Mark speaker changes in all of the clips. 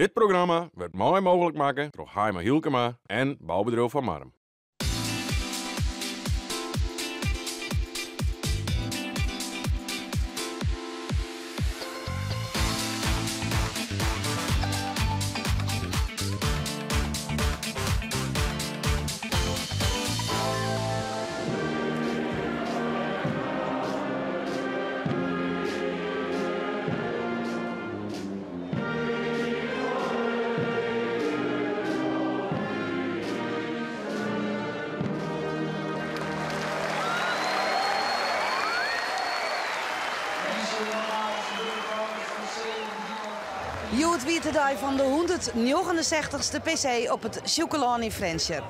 Speaker 1: Dit programma wurdt mei mooglik makke troch Haima Hylkema en Boubedriuw Van Marrum.
Speaker 2: Hjoed wie it de dei fan de 169ste PC op it Sjûkelân yn Frjentsjer.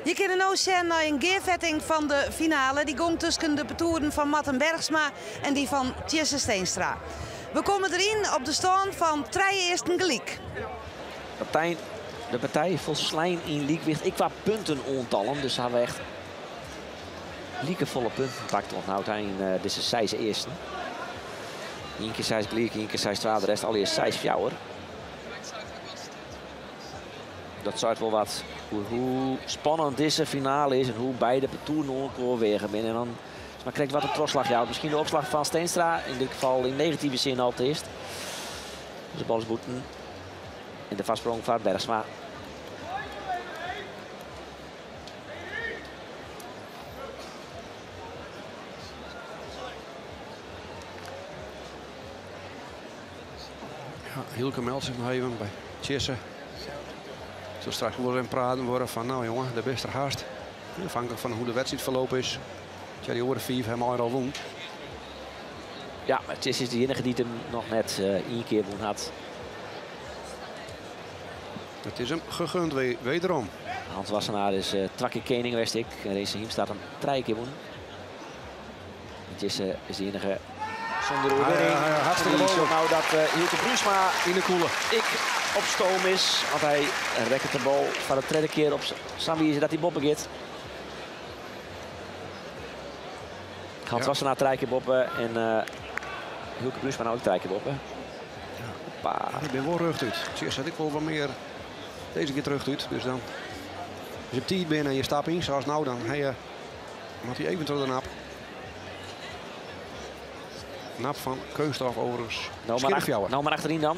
Speaker 2: Je kinne no sjen nei in gearfetting fan de finale. Dy gong tusken de partoeren fan Marten Bergsma en dy fan Tjisse Steenstra. We komme deryn op de stân fan trije earsten gelyk.
Speaker 3: Partij, de partij folslein yn lykwicht. Ek kwa punten oantallen. Dus hawwe echt likefolle punten pakt oant no ta yn eh, dizze seis earsten. Ien kear seis gelyk, ien kear 6-2, de rest allegear 6-4. Dat seit wol wat oer hoe spannend dizze finale is en hoe beide partoeren oan elkoar weage binne. En dan is mar krekt wat de trochslach jout. Miskien de opslach fan Steenstra, yn dit gefal yn negative sin alteast. Dus de bal is bûten. En de foarsprong foar Bergsma.
Speaker 4: Ja, Hielke meldt sich noch even by Tjisse. Sil straks wol even praten wurde fan nou jonge, dêr bist der hast. Afhankelijk fan hoe de wedstriid ferlopen is. Ja, dy oare fiif ha al wûn.
Speaker 3: Ja, mar Tjisse is de iennige dy't him noch net ien kear wûn hat.
Speaker 4: It is him gegund wederom.
Speaker 3: Hans Wassenaar is twa kear kening west ek. En Rense Hiemstra hat him trije kear wûn. Tjisse is de iennige sûnder oerwinning.
Speaker 4: Ja, ja, hartstikke
Speaker 3: Die
Speaker 4: mooglik.
Speaker 3: nou dat Hielke Bruinsma
Speaker 4: Yn de kûle.
Speaker 3: ek op stoom is. Want hy rekket de bal foar de tredde kear op sa'n wize dat hy boppe giet. Hans
Speaker 4: Ja.
Speaker 3: Wassenaar trije kear boppe en Hielke Bruinsma nou ek trije kear boppe. Hoppa.
Speaker 4: Ja, ik ben wol rjochtút. Tjisse hat ek wol wat mear. Dizze giet rjochtút, dus dan. As je op tiid binne en je stappe yn, sa as no, dan ha je, moat hy even troch de nap. Nap fan keunststof overigens.
Speaker 3: Nou
Speaker 4: Skip fjouwer.
Speaker 3: Maar achteryn dan?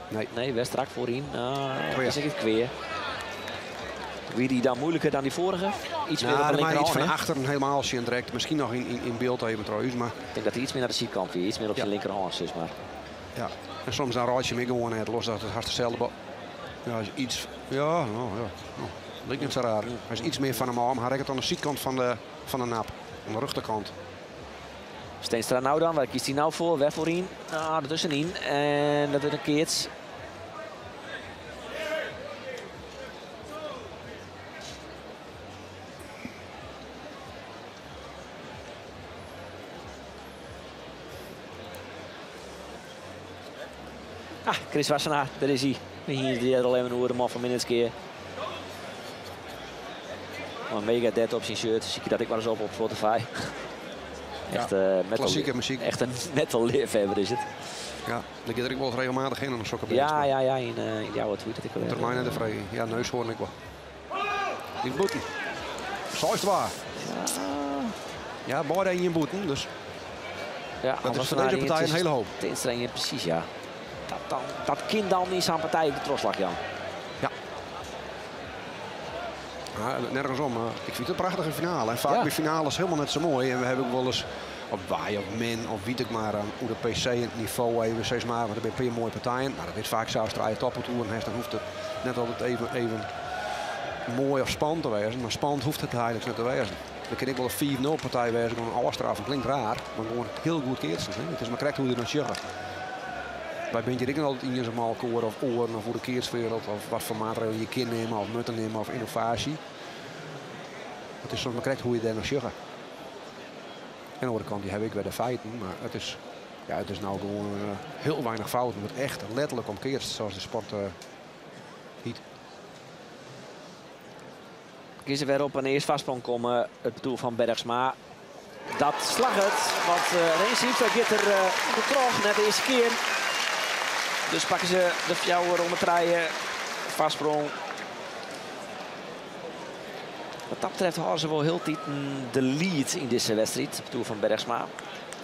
Speaker 4: Nee.
Speaker 3: Nee, Westrak foaryn.
Speaker 4: Kwea.
Speaker 3: Is ek kwea. Wie die dan moeilijker dan die vorige? Iets meer
Speaker 4: Nou,
Speaker 3: op de
Speaker 4: maar iets
Speaker 3: linkerhand,
Speaker 4: van
Speaker 3: hè?
Speaker 4: achteren helemaal zien direct. Misschien nog in beeld even trouwens, maar
Speaker 3: Ik denk dat hij iets meer naar de zijkant wie, iets meer op zijn linkerhand is, maar.
Speaker 4: Ja, en soms dan raad je hem gewoon net los dat het hartstikke hetzelfde Ja, is iets. Ja, nou, ja. Nou, lijkt niet zo raar. Hij is iets meer van hem arm. Hij rekent aan de zijkant van de nap. Aan de rechterkant.
Speaker 3: Steenstra nou dan, waar kiest hij nou voor? Weg voorin. Ah, ertussenin. En dat wordt een keerts. Ah, Chris Wassenaar, daar is hij. Hier is die al even oer de man van Minneskeer. Een Megadeth op zijn shirt, zie ik dat ik maar eens op Spotify.
Speaker 4: Ja,
Speaker 3: Echt, metal
Speaker 4: klassieke muziek.
Speaker 3: Echt een metal liefhebber is het.
Speaker 4: Ja, daar gaat er ook wel eens regelmatig in aan sokken.
Speaker 3: Ja, ja, ja, in die oude tweet dat ik al
Speaker 4: Termijn en de vrij. Ja, neushoorn ik wel. Die boeten. Zo is het waar.
Speaker 3: Ja.
Speaker 4: Ja, beide in je boeten, dus
Speaker 3: Ja,
Speaker 4: dat
Speaker 3: Hans
Speaker 4: is voor
Speaker 3: Wassenaar
Speaker 4: deze
Speaker 3: in
Speaker 4: partij een
Speaker 3: het
Speaker 4: hele hoop.
Speaker 3: Teenstra, precies, ja. Dat, dan, dat kind dan in zo'n partij de troslach, Jan.
Speaker 4: Ja. Ja, nergens om. Maar ik vind het een prachtige finale. En vaak bij finales helemaal net zo mooi. En we hebben ook wel eens op wij of min of wie het maar aan hoe de PC en het niveau even steeds maar. Want dan ben je mooie partijen. Maar dat is vaak zo als je toppartour heeft, dan hoeft het net altijd even mooi of spannend te wezen. Maar spannend hoeft het eigenlijk net te wezen. Dan kan ik wel een 4-0 partij wezen, gewoon een afstraf. Klinkt raar, maar gewoon heel goed keertjes. Hè? Het is maar correct hoe je dat zegt. Wij ben je ook altijd in zo'n malkoor of oren of hoe de keerswereld of wat voor maatregelen je kan nemen of moeten nemen of innovatie. Het is soms maar correct hoe je daar nog zegt. En aan de andere kant, die heb ik bij de feiten, maar het is nou gewoon heel weinig fouten. Het wordt echt letterlijk omkeerd zoals de sport heet.
Speaker 3: Kiezen weer op een eerst vastsprong komen, het doel van Bergsma. Dat slag het, want Renze Hiemstra gaat er de trog net de eerste keer. Dus pakken se de fjouwer om 'e trije. Foarsprong. Wat dat betreft hâlde se wol hieltyd de lead yn dizze wedstriid. Partoer fan Bergsma.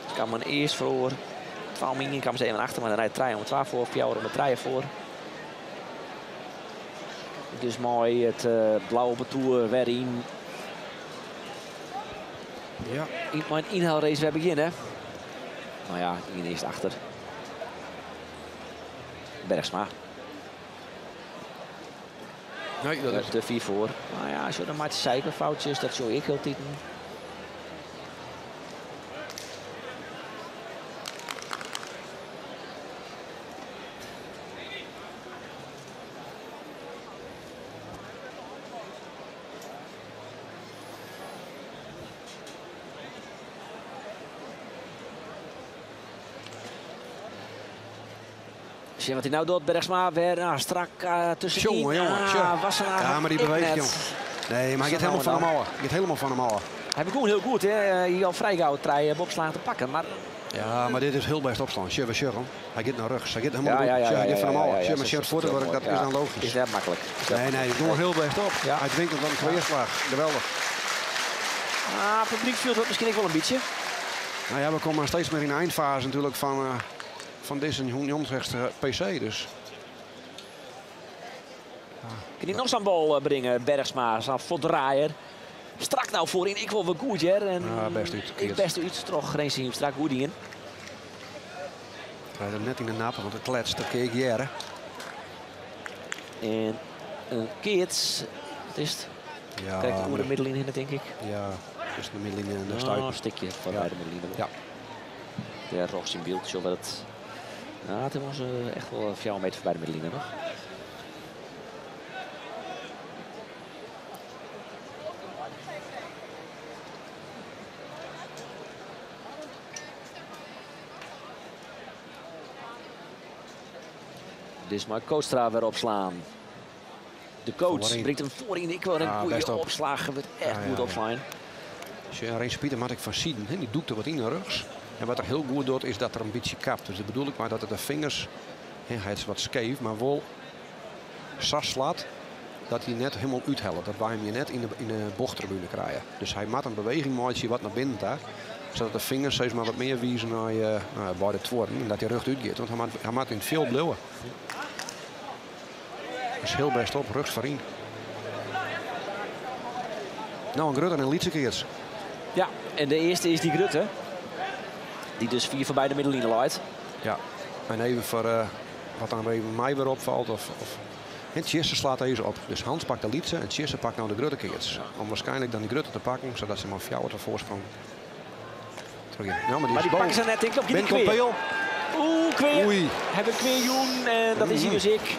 Speaker 3: Se kamen earst foar 2-1, kamen se even achter, mar dêrnei 3-2 foar, 4-3 foar. Dus mei it blauwe partoer wer yn.
Speaker 4: Ja.
Speaker 3: Mei in ynhelrace wer begjinne. No ja, ien earst achter. Bergsma.
Speaker 4: Nee, dat is
Speaker 3: te fier foar. No ja, zo dan maakt cijferfoutjes, dat sil ik hieltyd. Sjen wat hy no docht, Bergsma wer nou, strak tusken.
Speaker 4: Jonge, jonge,
Speaker 3: ah, Wassenaar
Speaker 4: Ja, maar die beweegt, jong. Nee, maar hij gaat helemaal van hem af. Hij gaat helemaal van hem af.
Speaker 3: Hij begon heel goed, hè. Hij al vrij gauw drie bopslagen te pakken, maar...
Speaker 4: Ja, maar dit is heel best opslaan. Sjö, sjö, Hij gaat naar rechts. Hij gaat helemaal ja, ja, ja, ja, van hem af. Sjö, maar sjö, het voorwerk, dat is dan logisch.
Speaker 3: Is net makkelijk.
Speaker 4: Nee, nee, doe heel best op.
Speaker 3: Ja.
Speaker 4: Hij dwingt hem dan een tweeslag. Geweldig.
Speaker 3: Ah, het publiek viel dat misschien ook wel een beetje.
Speaker 4: Nou ja, we komen steeds meer in de eindfase natuurlijk van deze Jonsrechtse PC. Dus.
Speaker 3: Kan hij nog zo'n bal brengen, Bergsma, zo'n voordraaier. Strak nou voorin, ik wil wel goed, hè. En
Speaker 4: ja, best uit.
Speaker 3: Ik best uit, toch geen zin, strak goed in.
Speaker 4: Krijg hem net in de nappen, want het kletst, dat keek jaren.
Speaker 3: En een keert, wat is het?
Speaker 4: Ja,
Speaker 3: Krijgt de middenlijn in, denk ik.
Speaker 4: Ja, tussen de middenlijn en de
Speaker 3: oh,
Speaker 4: stuip.
Speaker 3: Een stukje van bij de middenlijn.
Speaker 4: Ja.
Speaker 3: De Rox in beeld, zo het. Nou, het was echt wel 4 meter voorbij de middenlijn nog. Dus maar Koostra weer opslaan. De coach
Speaker 4: Voorin.
Speaker 3: brengt hem voorin. Ik wil een
Speaker 4: Ja,
Speaker 3: goede
Speaker 4: best op.
Speaker 3: opslag. Wordt echt
Speaker 4: Ja,
Speaker 3: goed
Speaker 4: ja,
Speaker 3: opslaan.
Speaker 4: Ja. Rens Pieter had ik van Sieden, hè, die doet er wat in de rugs. En wat er heel goed doet, is dat er een beetje kapt. Dus dat bedoel ik maar dat het de vingers, hè, hij is wat scheef, maar wel sas slaat, dat hij net helemaal uithelt. Dat wij hem je net in de bochttribune krijgen. Dus hij maakt een beweging maatje wat naar binnen daar. Zodat de vingers steeds maar wat meer wijzen naar bij de toren. En dat hij rug uitgaat. Want hij maakt in het veel blauwe. Dat is heel best op, rugs voorin. Nou, een Grutte en een Lietsekeerts.
Speaker 3: Ja, en de eerste is die Grutte. Die dus 4 voorbij de middenlijn leidt.
Speaker 4: Ja, en even voor wat dan even mij weer opvalt. En Tjisse slaat deze op. Dus Hans pakt de Lietse en Tjisse pakt nou de Grutte keerts.
Speaker 3: Ja.
Speaker 4: Om waarschijnlijk dan die Grutte te pakken, zodat ze maar fjouwer te voorsprong. Terug in. Nou, maar die
Speaker 3: Maar
Speaker 4: is
Speaker 3: die pakken ze
Speaker 4: boven.
Speaker 3: net, denk ik, op die
Speaker 4: Ben
Speaker 3: kweer.
Speaker 4: Compeel.
Speaker 3: Oeh, kweer.
Speaker 4: Oei.
Speaker 3: Hebben kweerjoen en dat is hier dus ik.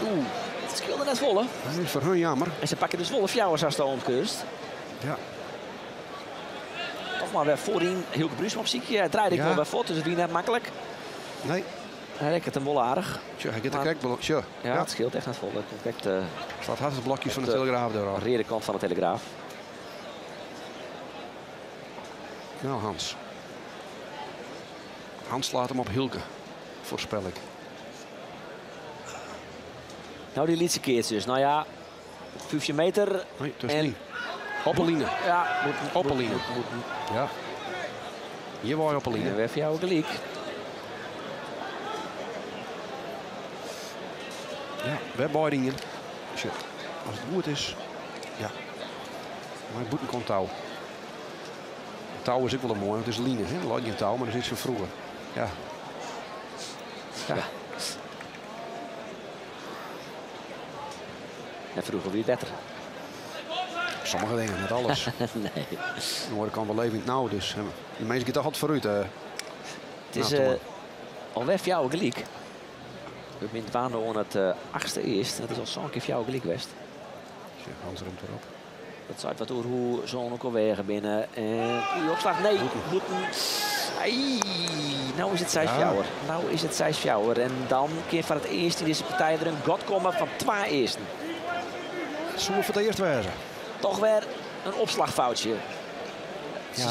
Speaker 3: Oeh, het scheelde net vol, hè?
Speaker 4: Dat is voor hun jammer.
Speaker 3: En ze pakken dus volle fjouwers als de omkust.
Speaker 4: Ja.
Speaker 3: Toch maar weer voorin. Hielke Bruus op ziekje. Hij draaide ik
Speaker 4: Ja.
Speaker 3: wel weer voort, dus het was net makkelijk.
Speaker 4: Nee.
Speaker 3: Hij rekt het hem wel aardig.
Speaker 4: Tja, hij gaat de
Speaker 3: Maar
Speaker 4: kijkballon. Tja.
Speaker 3: Ja,
Speaker 4: Ja.
Speaker 3: het scheelt echt net vol. Dat komt echt,
Speaker 4: Slaat hard de blokjes van de
Speaker 3: op de
Speaker 4: Telegraaf eraf.
Speaker 3: rode kant van de Telegraaf.
Speaker 4: Nou, Hans. Hans slaat hem op Hielke, voorspel ik.
Speaker 3: Nou, die liet ze keertjes dus. Nou ja, 15 meter.
Speaker 4: Nee, tussen
Speaker 3: En
Speaker 4: niet. Oppeline.
Speaker 3: Ja, moet,
Speaker 4: Oppeline.
Speaker 3: Moet.
Speaker 4: Ja. Hier wou je Oppeline.
Speaker 3: En weer voor jou gelijk.
Speaker 4: Ja, we hebben beide Shit. Als het goed is. Ja. Maar het boeten komt touw. Touw is ook wel een mooi, want het is line. Hè? Laat geen touw, maar dat is iets van vroeger. Ja.
Speaker 3: Ja. En vroeger weer beter.
Speaker 4: Sommige dingen, net alles.
Speaker 3: Nee.
Speaker 4: De andere kant wel leven in het nauw, dus de mensen gaan toch altijd vooruit.
Speaker 3: Het is,
Speaker 4: Nou, toch maar.
Speaker 3: alweer voor jou gelijk. We zijn waande aan het achtste eerst. Dat is al zo'n keer voor jou gelijk geweest.
Speaker 4: Tja, Hans ruimt erop.
Speaker 3: Dat zou wat door hoe zo'n ook alweer binnen. En goede opslag. Nee, moeten. Ai, nou is het 6
Speaker 4: Ja.
Speaker 3: fjouwer. Nou is het 6 fjouwer. En dan keer van het eerst in deze partij er een god komen van 2 eersten.
Speaker 4: Zullen we voor het eerst wezen?
Speaker 3: Toch weer een opslagfoutje.
Speaker 4: Ja.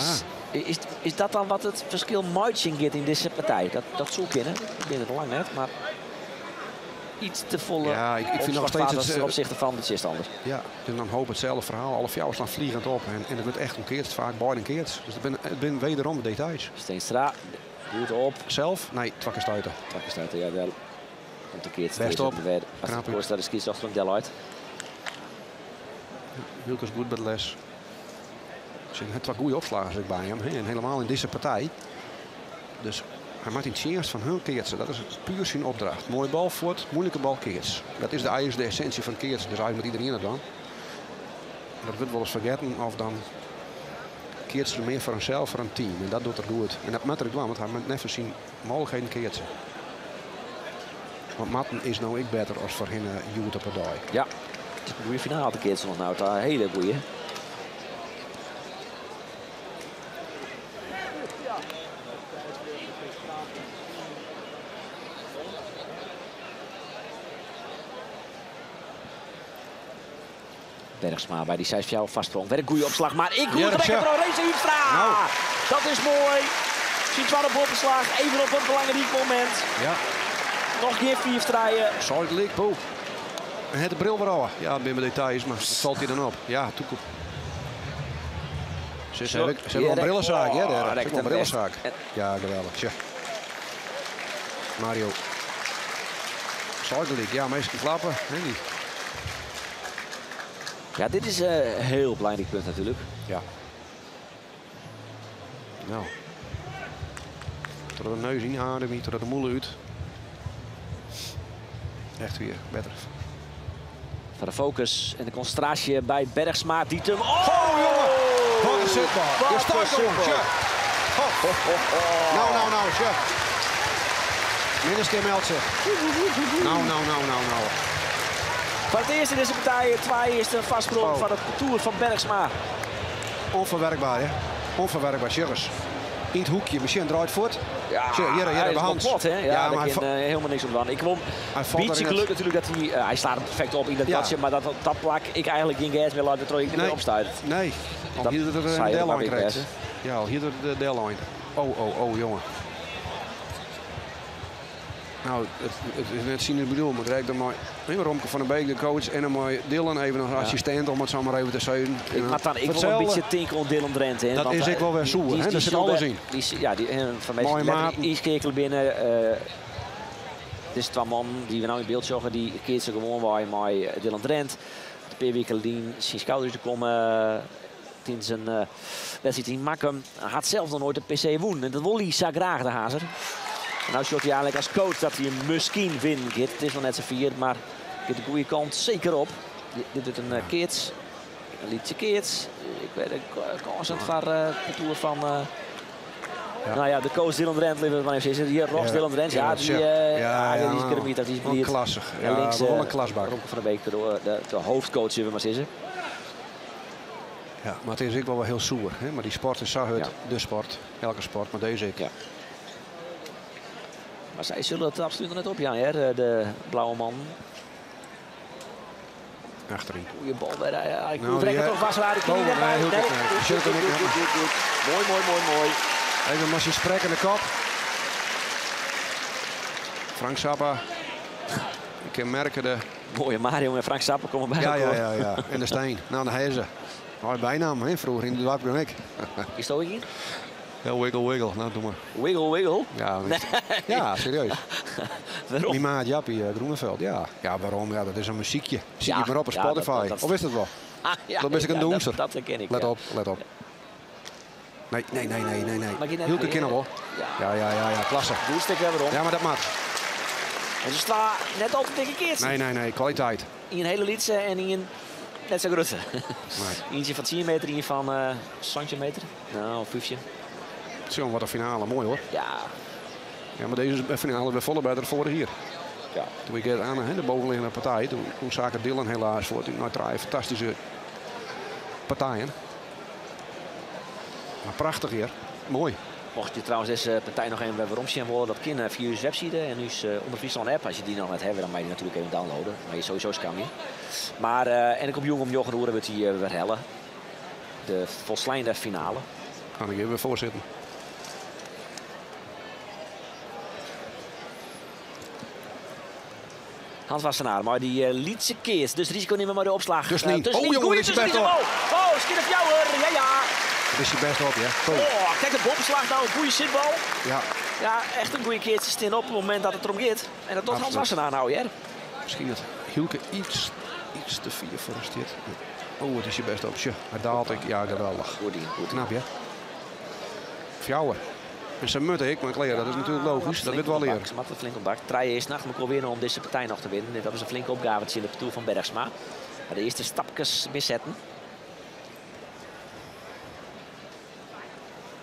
Speaker 3: Is dat dan wat het verschil matching gaat in deze partij? Dat zou kunnen. Ik ben er lang net, maar... Iets te folle
Speaker 4: Ja, ik vind nog steeds het,
Speaker 3: ten opzichte van de tsjinstander.
Speaker 4: Ja, en dan hoop hetzelfde verhaal. Alle fjouwers staan vliegend op. En het wordt echt omkeerd. Vaak beide keert. Dus het ben wederom de details.
Speaker 3: Steenstra, goed op.
Speaker 4: Zelf? Nee, twakken stuiten.
Speaker 3: Twakken stuiten, ja wel. Komt de keert.
Speaker 4: Best op.
Speaker 3: Knap. Als de kiest van Del uit.
Speaker 4: Hielke is goed bij de les. Ze hebben twee goede opslagers ook bij hem. Hè. En helemaal in deze partij. Dus hij maakt in het eerst van hun keertsen. Dat is puur zijn opdracht. Mooie bal voort, moeilijke bal keerts. Dat is de, eigenlijk de essentie van keertsen. Dus eigenlijk moet iedereen het dan. Dat wordt wel eens vergeten. Of dan keert ze er meer voor hemzelf, voor een team. En dat doet er goed. En dat moet er ook wel, want hij moet even zien mogelijkheden keertsen. Want Matten is nou ik beter als voor hen uh, op een dag.
Speaker 3: Ja, het is een goede finale te keertsen nog nou. Een hele goeie. Bergsma bij die 6-4 vastsprong. Werk goede opslag, maar ik moet trekken door Renze Hiemstra.
Speaker 4: Nou.
Speaker 3: Dat is mooi. Ziet waar op opslag. Even op een belangrijk moment.
Speaker 4: Ja.
Speaker 3: Nog een keer 4 draaien.
Speaker 4: Sorry, lik, boe. En het de bril weer af. Ja, het zijn details, maar dat valt hij dan op. Ja, toekoep. Ze hebben een brillenzaak, ja, daar. Ze hebben een brillenzaak. Ja, geweldig. Tja. Mario. Sorry, ja, meestal klappen. Nee, niet.
Speaker 3: Ja, dit is een heel belangrijk punt natuurlijk.
Speaker 4: Ja. Nou. Tot de neus inademen, tot de moele uit. Echt weer beter.
Speaker 3: Voor de focus en de concentratie bij Bergsma. Dietum.
Speaker 4: Oh, oh jongen! Wat een zitbal. Je staat jongen. Tja. Oh. Nou, nou, nou, tja. Minnes meldt zich. Nou, nou, nou, nou, nou.
Speaker 3: Voor het eerst in deze partij, twee eerste vastsprong van het parcours van Bergsma.
Speaker 4: Onverwerkbaar, hè? Onverwerkbaar, Sjurres. In het hoekje, misschien draait voort.
Speaker 3: Ja,
Speaker 4: hier,
Speaker 3: hij is
Speaker 4: Hans.
Speaker 3: Plat, hè? Ja,
Speaker 4: ja,
Speaker 3: daar
Speaker 4: maar
Speaker 3: kan helemaal niks op doen. Ik kwam
Speaker 4: hij
Speaker 3: beetje geluk natuurlijk dat hij, hij slaat hem perfect op in dat gatje, maar dat op dat plak ik eigenlijk geen gas meer laat, dat ik niet meer opstuit.
Speaker 4: Nee, al
Speaker 3: Dat
Speaker 4: hier dat er
Speaker 3: zei
Speaker 4: een
Speaker 3: je
Speaker 4: deadline
Speaker 3: ook
Speaker 4: krijgt.
Speaker 3: maar
Speaker 4: Ja, al hier de deadline. Oh, oh, oh, jongen. Nou, het is net zien het bedoel, maar het rijdt dan maar Romke van der Beek, de coach, en dan mooi Dylan even als assistent, om het zo maar even te zeggen.
Speaker 3: Ik, maar dan, ik wil een beetje tinkel om Dylan Drenthe. Hè,
Speaker 4: Dat
Speaker 3: want,
Speaker 4: is ik wel weer zoer, hè, daar zit alles in.
Speaker 3: Die, ja, die, en van mij
Speaker 4: Mooie
Speaker 3: letterlijk
Speaker 4: maten.
Speaker 3: iets kerkelen binnen. Het is twee man die we nou in beeld zorgen, die keert ze gewoon waar met Dylan Drent. De paar weken zijn schouders te komen in zijn wedstrijd in Makkum. Hij had zelf nog nooit de PC woen. En dat wil hij zo graag, de Hazer. En nou shot hij eigenlijk als coach dat hij hem misschien wint. Het is nog net zo vier, maar gaat de goede kant zeker op. Dit doet een keerts. Een liedje keerts. Ik weet het, constant van de tour van...
Speaker 4: Ja.
Speaker 3: Nou ja, de coach Dylan Drent, liever maar even zeggen. Hier, Rox
Speaker 4: Ja.
Speaker 3: Dylan Drent. Ja,
Speaker 4: Ja,
Speaker 3: die,
Speaker 4: tja.
Speaker 3: ja,
Speaker 4: Ja,
Speaker 3: die is
Speaker 4: ja,
Speaker 3: kermiet, dat is
Speaker 4: Wel
Speaker 3: benieuwd.
Speaker 4: klassig.
Speaker 3: En
Speaker 4: Ja,
Speaker 3: links,
Speaker 4: wel een klasbak.
Speaker 3: Romke van der Beek, de hoofdcoach, zullen we maar zeggen.
Speaker 4: Ja, maar het is ook wel wel heel soer. Hè? Maar die sport is zo hard.
Speaker 3: Ja.
Speaker 4: De sport. Elke sport, maar deze ik.
Speaker 3: Ja. Maar zij zullen het absoluut nog net op, ja, hè? De blauwe man.
Speaker 4: Achterin.
Speaker 3: Goeie bal bij de, ja, ik
Speaker 4: Nou,
Speaker 3: moet trekken
Speaker 4: die,
Speaker 3: toch vast waar. Ik
Speaker 4: Oh,
Speaker 3: niet
Speaker 4: nee,
Speaker 3: bij.
Speaker 4: heel
Speaker 3: Nee,
Speaker 4: goed, nee.
Speaker 3: goed,
Speaker 4: Zit er
Speaker 3: goed,
Speaker 4: niet
Speaker 3: goed,
Speaker 4: in.
Speaker 3: goed, goed. Mooi, mooi, mooi, mooi.
Speaker 4: Even maar zijn sprek in de kop. Frank Zappa. Ik kan merken de...
Speaker 3: Mooie Mario en Frank Zappa komen bij
Speaker 4: Ja, ja,
Speaker 3: elkaar.
Speaker 4: ja, ja. En de Steen. Nou, de Hezen. Mooi bijnaam, hè? Vroeger in de dorp ben ik.
Speaker 3: Is dat ook hier?
Speaker 4: Ja, wiggle, wiggle. Nou, doe maar.
Speaker 3: Wiggle, wiggle.
Speaker 4: Ja, ja serieus.
Speaker 3: Waarom?
Speaker 4: Mijn maat Jappie Groeneveld, ja. Ja, waarom? Ja, dat is een muziekje. Zie
Speaker 3: Ja,
Speaker 4: je maar op op
Speaker 3: ja,
Speaker 4: Spotify.
Speaker 3: dat-
Speaker 4: Of is dat wel?
Speaker 3: Ah, ja,
Speaker 4: Dat ben ik een
Speaker 3: ja,
Speaker 4: doemster.
Speaker 3: Dat herken ik.
Speaker 4: Let
Speaker 3: ja.
Speaker 4: op, let op. Nee, nee, nee, nee, nee. nee.
Speaker 3: Mag je net
Speaker 4: Hielke
Speaker 3: weer-
Speaker 4: kennen wel.
Speaker 3: Ja.
Speaker 4: Ja, ja, ja, ja, klasse.
Speaker 3: Doelstek weer waarom.
Speaker 4: Ja, maar dat maat.
Speaker 3: En ze staan net altijd dikke keertje.
Speaker 4: Nee, nee, nee, kwaliteit.
Speaker 3: In een hele lietse en in een net zo grote.
Speaker 4: Nee.
Speaker 3: Eentje van 10 meter, eentje van centimeter. Nou, vijfje.
Speaker 4: Zo, wat een finale. Mooi hoor.
Speaker 3: Ja.
Speaker 4: Ja, maar deze finale weer volle bij de vorige hier.
Speaker 3: Ja.
Speaker 4: Toen ik het aan hè, de bovenliggende partij, toen zaken Dylan helaas voor. Toen nou, draaien fantastische partijen. Maar prachtig hier. Mooi.
Speaker 3: Mocht je trouwens deze partij nog even waarom zien worden, dat kan via uw website en uw Omroep Friesland app. Als je die nog net hebt, dan mag je die natuurlijk even downloaden. Maar je sowieso scam je. Maar, en ik op jong om Jochen Hoeren wordt hij weer hellen. De volslijnde finale.
Speaker 4: Kan ik even voorzitten.
Speaker 3: Hans Wassenaar mei dy lytse keats. Dus risiko nimme mei de opslach.
Speaker 4: Dus niet.
Speaker 3: Dus
Speaker 4: Oh,
Speaker 3: niet.
Speaker 4: jongen,
Speaker 3: Goeie
Speaker 4: dit is best
Speaker 3: tussen
Speaker 4: op.
Speaker 3: Oh, schiet op jou hoor. Ja, ja.
Speaker 4: Dat is je best op, ja. Kom.
Speaker 3: Oh, kijk de bopslag nou. Een goede zitbal.
Speaker 4: Ja,
Speaker 3: Ja, echt een goede keertje stin op het moment dat het erom gaat. En dat doet Hans
Speaker 4: Absoluut.
Speaker 3: Wassenaar nou, hè.
Speaker 4: misschien dat Hielke iets, iets te vier voor is dit. Oh, het is je best op. Tje, hij daalt ik. Ja, geweldig.
Speaker 3: Goed ding, goed.
Speaker 4: Knap, ja. Fjouwer. En ze mutten ik, maar kleren, dat is natuurlijk logisch. Dat weet wel
Speaker 3: eer.
Speaker 4: eer.
Speaker 3: Ze had een flink bak. Trije is nacht, maar weer om deze partij nog te winnen. Dat is een flinke opgave het in de toer van Bergsma. Maar de eerste stapjes miszetten.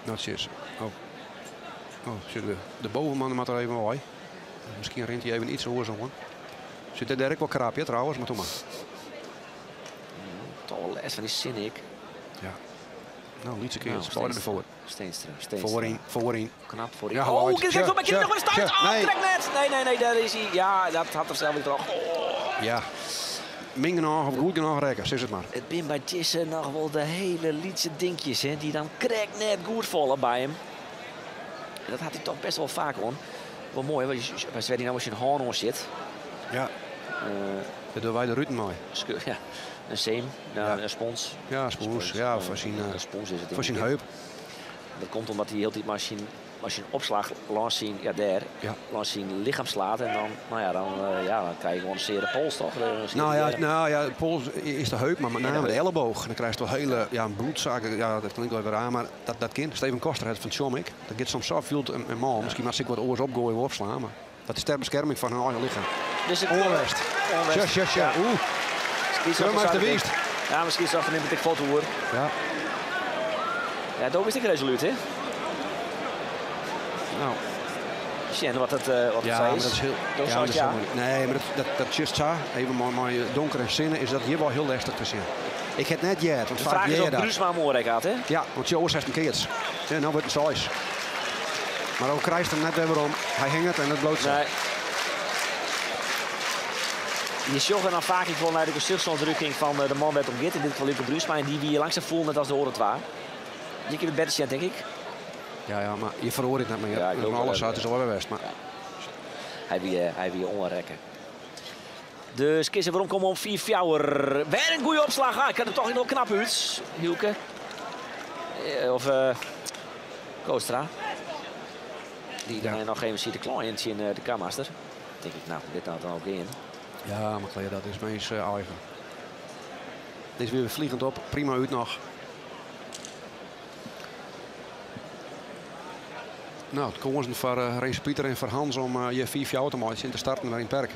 Speaker 4: Nou, het is. Oh. Oh, zit de bovenman moet er even bij. Misschien rent hij even iets hoor zo. hoor. Zit de Dirk wel krap, ja, trouwens, maar doe maar.
Speaker 3: Toch wel les van die Sinnik.
Speaker 4: Ja. Nou, liet ze keer.
Speaker 3: Nou,
Speaker 4: Spaar ervoor.
Speaker 3: Steenstra, Steenstra.
Speaker 4: Voorin, voorin.
Speaker 3: Knap voorin.
Speaker 4: Ja,
Speaker 3: oh,
Speaker 4: Lloyd.
Speaker 3: kijk,
Speaker 4: Tja,
Speaker 3: kijk, maar
Speaker 4: tja,
Speaker 3: nog maar stuit.
Speaker 4: tja.
Speaker 3: Oh,
Speaker 4: Nee.
Speaker 3: trek net. Nee, nee, nee, daar is hij. Ja, dat had er zelf weer toch. Oh.
Speaker 4: Ja. Min genoeg of goed genoeg rekken, zeg het maar.
Speaker 3: Het bin bij Tisse nog wel de hele lietse dinkjes, hè, die dan krek net goed vallen bij hem. En dat had hij toch best wel vaak, hoor. Wel mooi, want je weet niet nou als je een hoorn om zit.
Speaker 4: Ja. Dat doen wij de Rutten mooi.
Speaker 3: Ja, een zeem, nou,
Speaker 4: Ja.
Speaker 3: een spons.
Speaker 4: Ja, spons. Ja, voor zijn,
Speaker 3: een spons is het.
Speaker 4: voor zijn
Speaker 3: denk ik.
Speaker 4: heup.
Speaker 3: Dat komt omdat hij heel die machine, als je een opslag langs zijn, ja, daar,
Speaker 4: Ja.
Speaker 3: langs zijn lichaam slaat en dan, nou ja, dan, ja, dan krijg je gewoon een zere pols, toch? Een zere
Speaker 4: Nou ja,
Speaker 3: berg.
Speaker 4: nou ja, de pols is de heup, maar met name de elleboog. En dan krijg je toch hele ja, een bloedzaken. Ja, dat klinkt wel weer raar, maar dat kind, Steven Koster het van Tjomik, dat gaat soms zo veel een man. Misschien maar ik wat oors opgooien of opslaan, maar dat is ter bescherming van hun eigen lichaam.
Speaker 3: Dus het,
Speaker 4: Onwest.
Speaker 3: Onwest.
Speaker 4: Tja, tja, tja.
Speaker 3: Ja.
Speaker 4: Oeh.
Speaker 3: Misschien
Speaker 4: Zullen we maar eens de
Speaker 3: zag
Speaker 4: winst?
Speaker 3: Ja, misschien zag er iemand ik foto hoor.
Speaker 4: Ja.
Speaker 3: Ja, dat is ik resoluut, hè?
Speaker 4: Nou,
Speaker 3: Sjen, wat het, wat het
Speaker 4: ja,
Speaker 3: zei
Speaker 4: maar
Speaker 3: is.
Speaker 4: dat is heel.
Speaker 3: Dat
Speaker 4: ja,
Speaker 3: is
Speaker 4: maar dat is
Speaker 3: ja.
Speaker 4: heel moeilijk. Nee, maar dat just zo, even maar donker en zinnen, is dat hier wel heel lastig te zien. Ik heb net jet, want
Speaker 3: De
Speaker 4: vaak
Speaker 3: vraag is
Speaker 4: jij
Speaker 3: of
Speaker 4: dat.
Speaker 3: Bruusma morgen gaat, hè?
Speaker 4: Ja, want Joos heeft een keertje. Ja, nou wordt het zes. Maar ook krijgt hem net weer om. Hij hing het en het bloot.
Speaker 3: Nee. Je zag er dan vaak ik naar de gezichtsontdrukking van de man werd omgeet. In dit geval Luca Bruusma. En die wie je langzaam voelt net als de oren waar. Je kunt het beter zien, denk ik.
Speaker 4: Ja, ja, maar je verhoort het net meer.
Speaker 3: Ja, ik
Speaker 4: Ja,
Speaker 3: ook wel,
Speaker 4: alles
Speaker 3: ja.
Speaker 4: uit is al weer best. Maar
Speaker 3: Hij wie onrekken. Dus kiezen waarom komen om 4 fjouwer. Weer een goede opslag. Ah, ik had hem toch nog knap uit. Hielke. Of Koostra. Die
Speaker 4: Ja.
Speaker 3: dan nog even ziet de client in de kammaster. Denk ik, nou, dit nou dan ook in.
Speaker 4: ja, maar Claire, dat is meest eigen. Deze weer vliegend op. Prima uit nog. Nou, het kozen voor Race Pieter en voor Hans om je 4 fjouwer te maken in te starten weer in het perk.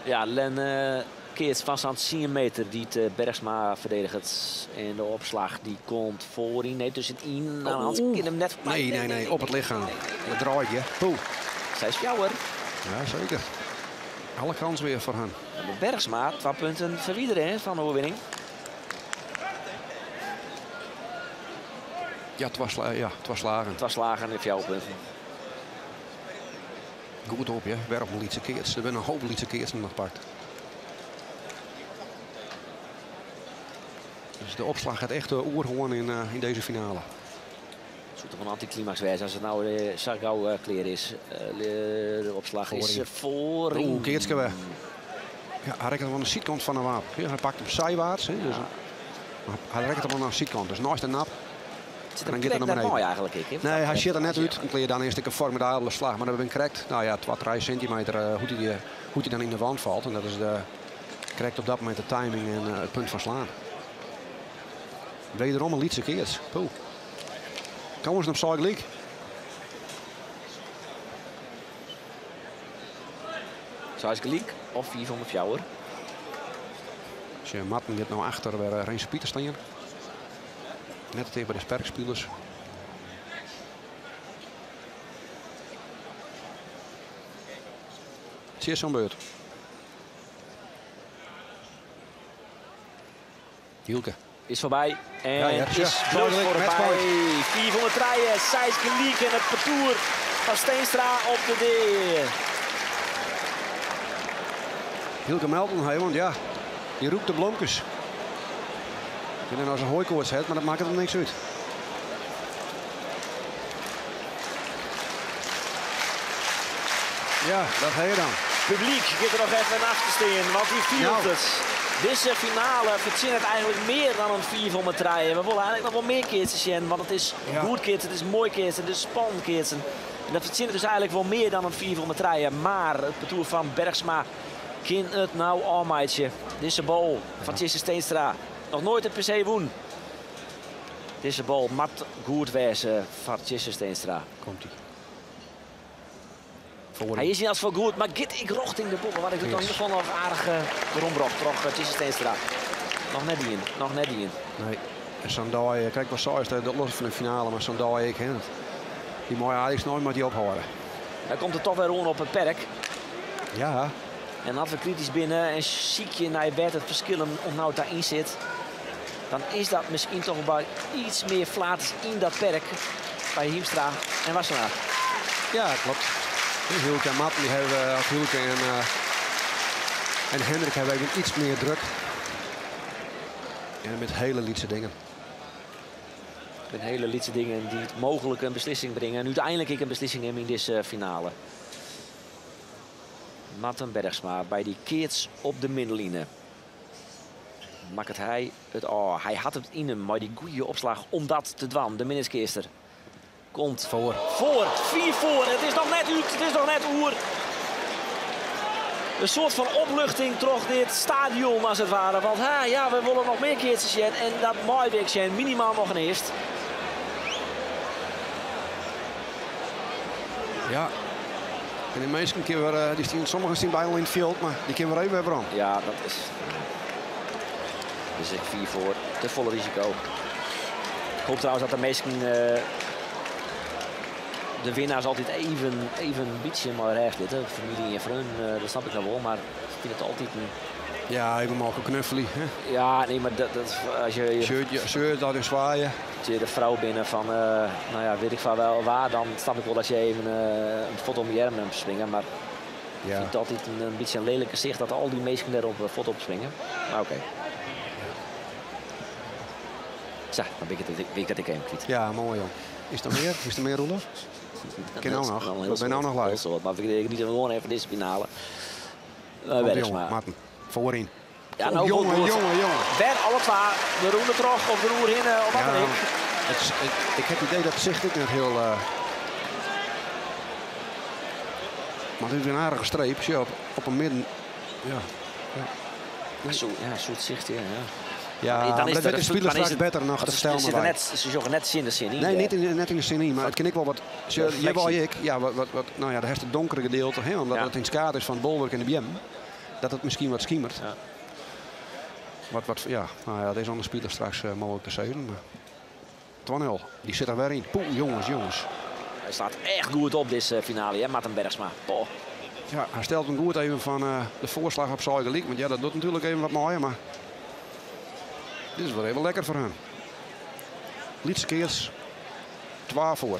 Speaker 3: Ja, Len keert vast aan het 10 meter die het Bergsma verdedigt. En de opslag die komt voorin. Nee, tussen in. Nou, Hans
Speaker 4: Oeh.
Speaker 3: kan hem net voorbij.
Speaker 4: Nee, nee, nee, op het lichaam. Dat draait je. Poeh.
Speaker 3: Zij is fjouwer.
Speaker 4: Ja, zeker. Alle kans weer voor hen.
Speaker 3: En Bergsma, 2 punten verwijderen, hè, van de overwinning.
Speaker 4: Ja, het was, ja, het was slagen.
Speaker 3: Het was slagen en 4 punten.
Speaker 4: Goed op, hè. Weer op een lietse keerts. Er zijn een hoop lietse keerts nog gepakt. Dus de opslag gaat echt de oerhoorn in deze finale.
Speaker 3: Het zou toch een anticlimax wezen als het nou Sargau kleer is. De opslag is
Speaker 4: Voorin.
Speaker 3: voorin.
Speaker 4: Oeh, keertje weg. Ja, hij rekt hem aan de zijkant van de wapen. Ja, hij pakt hem zijwaarts. Hè, dus, maar hij rekt hem aan de zijkant. Dus naast de nap.
Speaker 3: Het zit
Speaker 4: En
Speaker 3: hem
Speaker 4: dan gaat hij
Speaker 3: correct
Speaker 4: naar
Speaker 3: net
Speaker 4: beneden.
Speaker 3: mooi eigenlijk. Ik, hè?
Speaker 4: Nee, hij zit er net uit. En kleer dan eerst een formidabele slag. Maar dat ben correct. Nou ja, 2, 3 centimeter hoe die dan in de wand valt. En dat is de, correct op dat moment de timing en het punt van slaan. Wederom een lietse keert. Poeh. Komen ze op Zuid League?
Speaker 3: Zuid League of 4 van de fjouwer.
Speaker 4: Als je Martin dit nou achter waar Renze Pieter staan. Net tegen bij de sperkspelers. Het is zo'n beurt. Hielke.
Speaker 3: Is voorbij. En
Speaker 4: Ja, ja.
Speaker 3: is
Speaker 4: Ja,
Speaker 3: brood
Speaker 4: duidelijk,
Speaker 3: voorbij.
Speaker 4: matchpoint.
Speaker 3: 400 rijen. Sijs Geliek en het parcours van Steenstra op de deer.
Speaker 4: Hielke meldt nog even, want ja, die roept de blomkes. Ik wit net oft se hooikoorts hat, mar dat makket him niks út. Ja, dat ha je dan.
Speaker 3: Publyk giet der noch even achter stean, want dy fielt
Speaker 4: Nou.
Speaker 3: it. Dizze finale fertsjinnet eigentlik mear dan in 5 om 'e trije. We wolle eigentlik noch wol mear keatsen sjen, want it is goed keatsen, it is moai keatsen, it is spannend keatsen. En dat fertsjinnet dus eigentlik wol mear dan in 5 om 'e trije. Mar it partoer fan Bergsma kin it no ôfmeitsje. Dizze bal fan Tjisse Steenstra. Noch noait in PC wûn. Dizze bal moat goed wêze foar Tjisse Steenstra.
Speaker 4: Komt ie.
Speaker 3: Hy is yn elts gefal goed, mar giet ek rjochting de boppe. Want ik wurdt in ieder gefal noch aardich werombrocht troch Tjisse Steenstra. Noch net dien, noch net dien.
Speaker 4: Nee, en sa'n dei, krekt wat seist, dat los fan de finale, mar sa'n dei ek, hè. Dy mei Ajax nooit moat dy ophâlde.
Speaker 3: Dan komt it toch wer oan op it perk.
Speaker 4: Ja.
Speaker 3: En as we kritysk binne en sykje nei wêr't it ferskil oant no ta yn sit, dan is dat miskien toch by iets mear flaters yn dat perk by Hiemstra en Wassenaar.
Speaker 4: Ja, klopt. Hylke en Marten, die hebben, of Hylke en Hendrik hebben even iets meer druk. En met hele lytse dingen.
Speaker 3: Met hele lytse dingen dy't mooglik in beslissing bringe. En úteinlik ek in beslissing nimme yn dizze finale. Marten Bergsma by dy keats op de middenline. Makket hy it ôf. Hy hat it yn him mei dy goede opslach om dat te dwaan. De minneskeaster komt
Speaker 4: Foar.
Speaker 3: Foar. 4 foar. It is noch net út. It is noch net oer. In soart fan opluchting troch dit stadion as it ware. Want ha, ja, we wolle noch mear keatsen sjen. En dat mei we ek sjen. Minimaal noch in earst.
Speaker 4: Ja. En de minsken kinne wer, die stien, sommigen stien bijna al in het veld, maar die kunnen weer even weer om.
Speaker 3: Ja, dat is. Dus ik 4 voor. Te volle risico. Ik hoop trouwens dat de meesten, de winnaars altijd even een beetje maar recht zitten. Familie en vrienden, dat snap ik nou wel, maar ik vind het altijd een...
Speaker 4: Ja, even mogen knuffelen. Hè?
Speaker 3: Ja, nee, maar dat, als je, je
Speaker 4: Shirt, ja, shirt, dat is zwaaien.
Speaker 3: Als je de vrouw binnen van, nou ja, weet ik van wel waar, dan snap ik wel dat je even een foto om je arm neemt springen. Maar ik vind het altijd een beetje een lelijk gezicht dat al die mensen daarop een foto op springen. Maar oké. Zo, dan weet ik dat ik, weet ik dat ik even kwijt.
Speaker 4: Ja, mooi joh. Is er meer? Is er meer, Roelof?
Speaker 3: Dat
Speaker 4: Ken nou
Speaker 3: is
Speaker 4: nog.
Speaker 3: wel een heel
Speaker 4: We zijn nou
Speaker 3: soort.
Speaker 4: nog live.
Speaker 3: Heel soort. Maar ik niet gewoon even deze finale.
Speaker 4: Komt
Speaker 3: Werks
Speaker 4: jongen,
Speaker 3: maar.
Speaker 4: Marten, voorin.
Speaker 3: Ja,
Speaker 4: Oh,
Speaker 3: nou,
Speaker 4: jongen,
Speaker 3: goed.
Speaker 4: jongen, jongen.
Speaker 3: Wer alle twee, de roende terug of de roer in, of wat
Speaker 4: Ja,
Speaker 3: dan ook.
Speaker 4: ik heb het idee dat zicht ik net heel... Maar het is een aardige streep, zie je, op een midden. Ja. Ja.
Speaker 3: Nee. Zo, ja, zoet zicht, ja, ja.
Speaker 4: Ja,
Speaker 3: Dan
Speaker 4: maar
Speaker 3: is
Speaker 4: dat
Speaker 3: er
Speaker 4: werd de
Speaker 3: een
Speaker 4: speler
Speaker 3: dan is
Speaker 4: straks
Speaker 3: het
Speaker 4: beter nog
Speaker 3: want
Speaker 4: te
Speaker 3: ze
Speaker 4: vertellen
Speaker 3: zitten
Speaker 4: bij.
Speaker 3: net, ze zoeken net zin de zin in,
Speaker 4: Nee,
Speaker 3: hè?
Speaker 4: net in de zin in, maar het kan ik wel wat. Ze, je
Speaker 3: Reflectie.
Speaker 4: wou ik, ja, wat, wat, wat, nou ja, daar is het donkere gedeelte, hè, omdat het in het kaart is van het bolwerk en de BM, dat het misschien wat schimmert. Wat, wat, ja, nou ja, dat is aan de speler straks mogelijk te zeggen. Maar 2-0, die zit er weer in. Poeh, jongens, jongens.
Speaker 3: Hij staat echt goed op deze finale, hè, Marten Bergsma. Poh.
Speaker 4: Ja, hij stelt hem goed even van de voorslag op zijn gelijk. Want ja, dat doet natuurlijk even wat mooier, maar dit is wel even lekker voor hem. Lietse keers, 12 voor.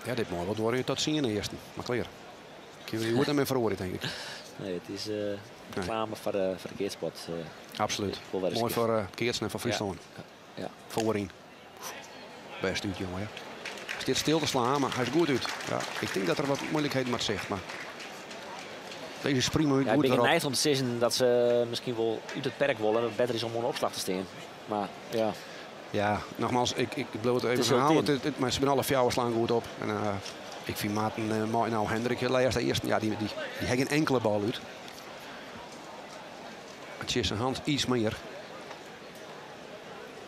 Speaker 4: Ja, dit moet wel door je tot zien eerst. Maar klaar. Kun je goed aan mijn verhoren, denk ik.
Speaker 3: Nee, het is reclame voor de keersport.
Speaker 4: Absoluut.
Speaker 3: Ik wil wel eens
Speaker 4: Mooi
Speaker 3: een keer
Speaker 4: voor Keertsen en voor Friesland.
Speaker 3: Ja. Ja.
Speaker 4: Voorin. Best uit, jongen. Ja. Is dit stil te slaan, maar hij is goed uit. Ja, ik denk dat er wat moeilijkheden met zicht, maar deze is prima uit.
Speaker 3: Ja, ik
Speaker 4: goed
Speaker 3: ben
Speaker 4: erop.
Speaker 3: geneigd om te zeggen dat ze misschien wel uit het perk willen en dat het beter is om onder opslag te staan. Maar ja.
Speaker 4: Ja, nogmaals, ik blijf het even
Speaker 3: Het is heel
Speaker 4: herhalen, want
Speaker 3: thin.
Speaker 4: maar ze zijn alle vier slaan goed op. En ik vind Maarten mooi. Nou, Hendrik, de eerste, eerste, ja, die heeft geen enkele bal uit. Het is zijn hand iets meer.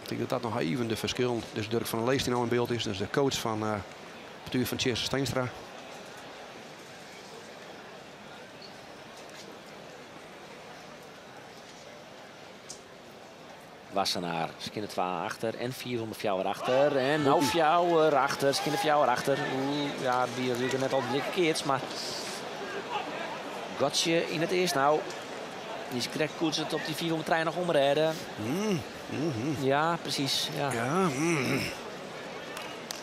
Speaker 4: Ik denk dat dat nog even de verschil. Dus Dirk van der Leest die nou in beeld is, dus de coach van het bestuur van Tjisse Steenstra.
Speaker 3: Wassenaar, skinne 2 achter en 404 achter. En nou 4 achter, skinne 4 achter. Oeh, ja, die natuurlijk net al drie keer, maar Gotje in het eerst nou. Die is correct koers het op die 400 trein nog omrijden. Ja, precies. Ja.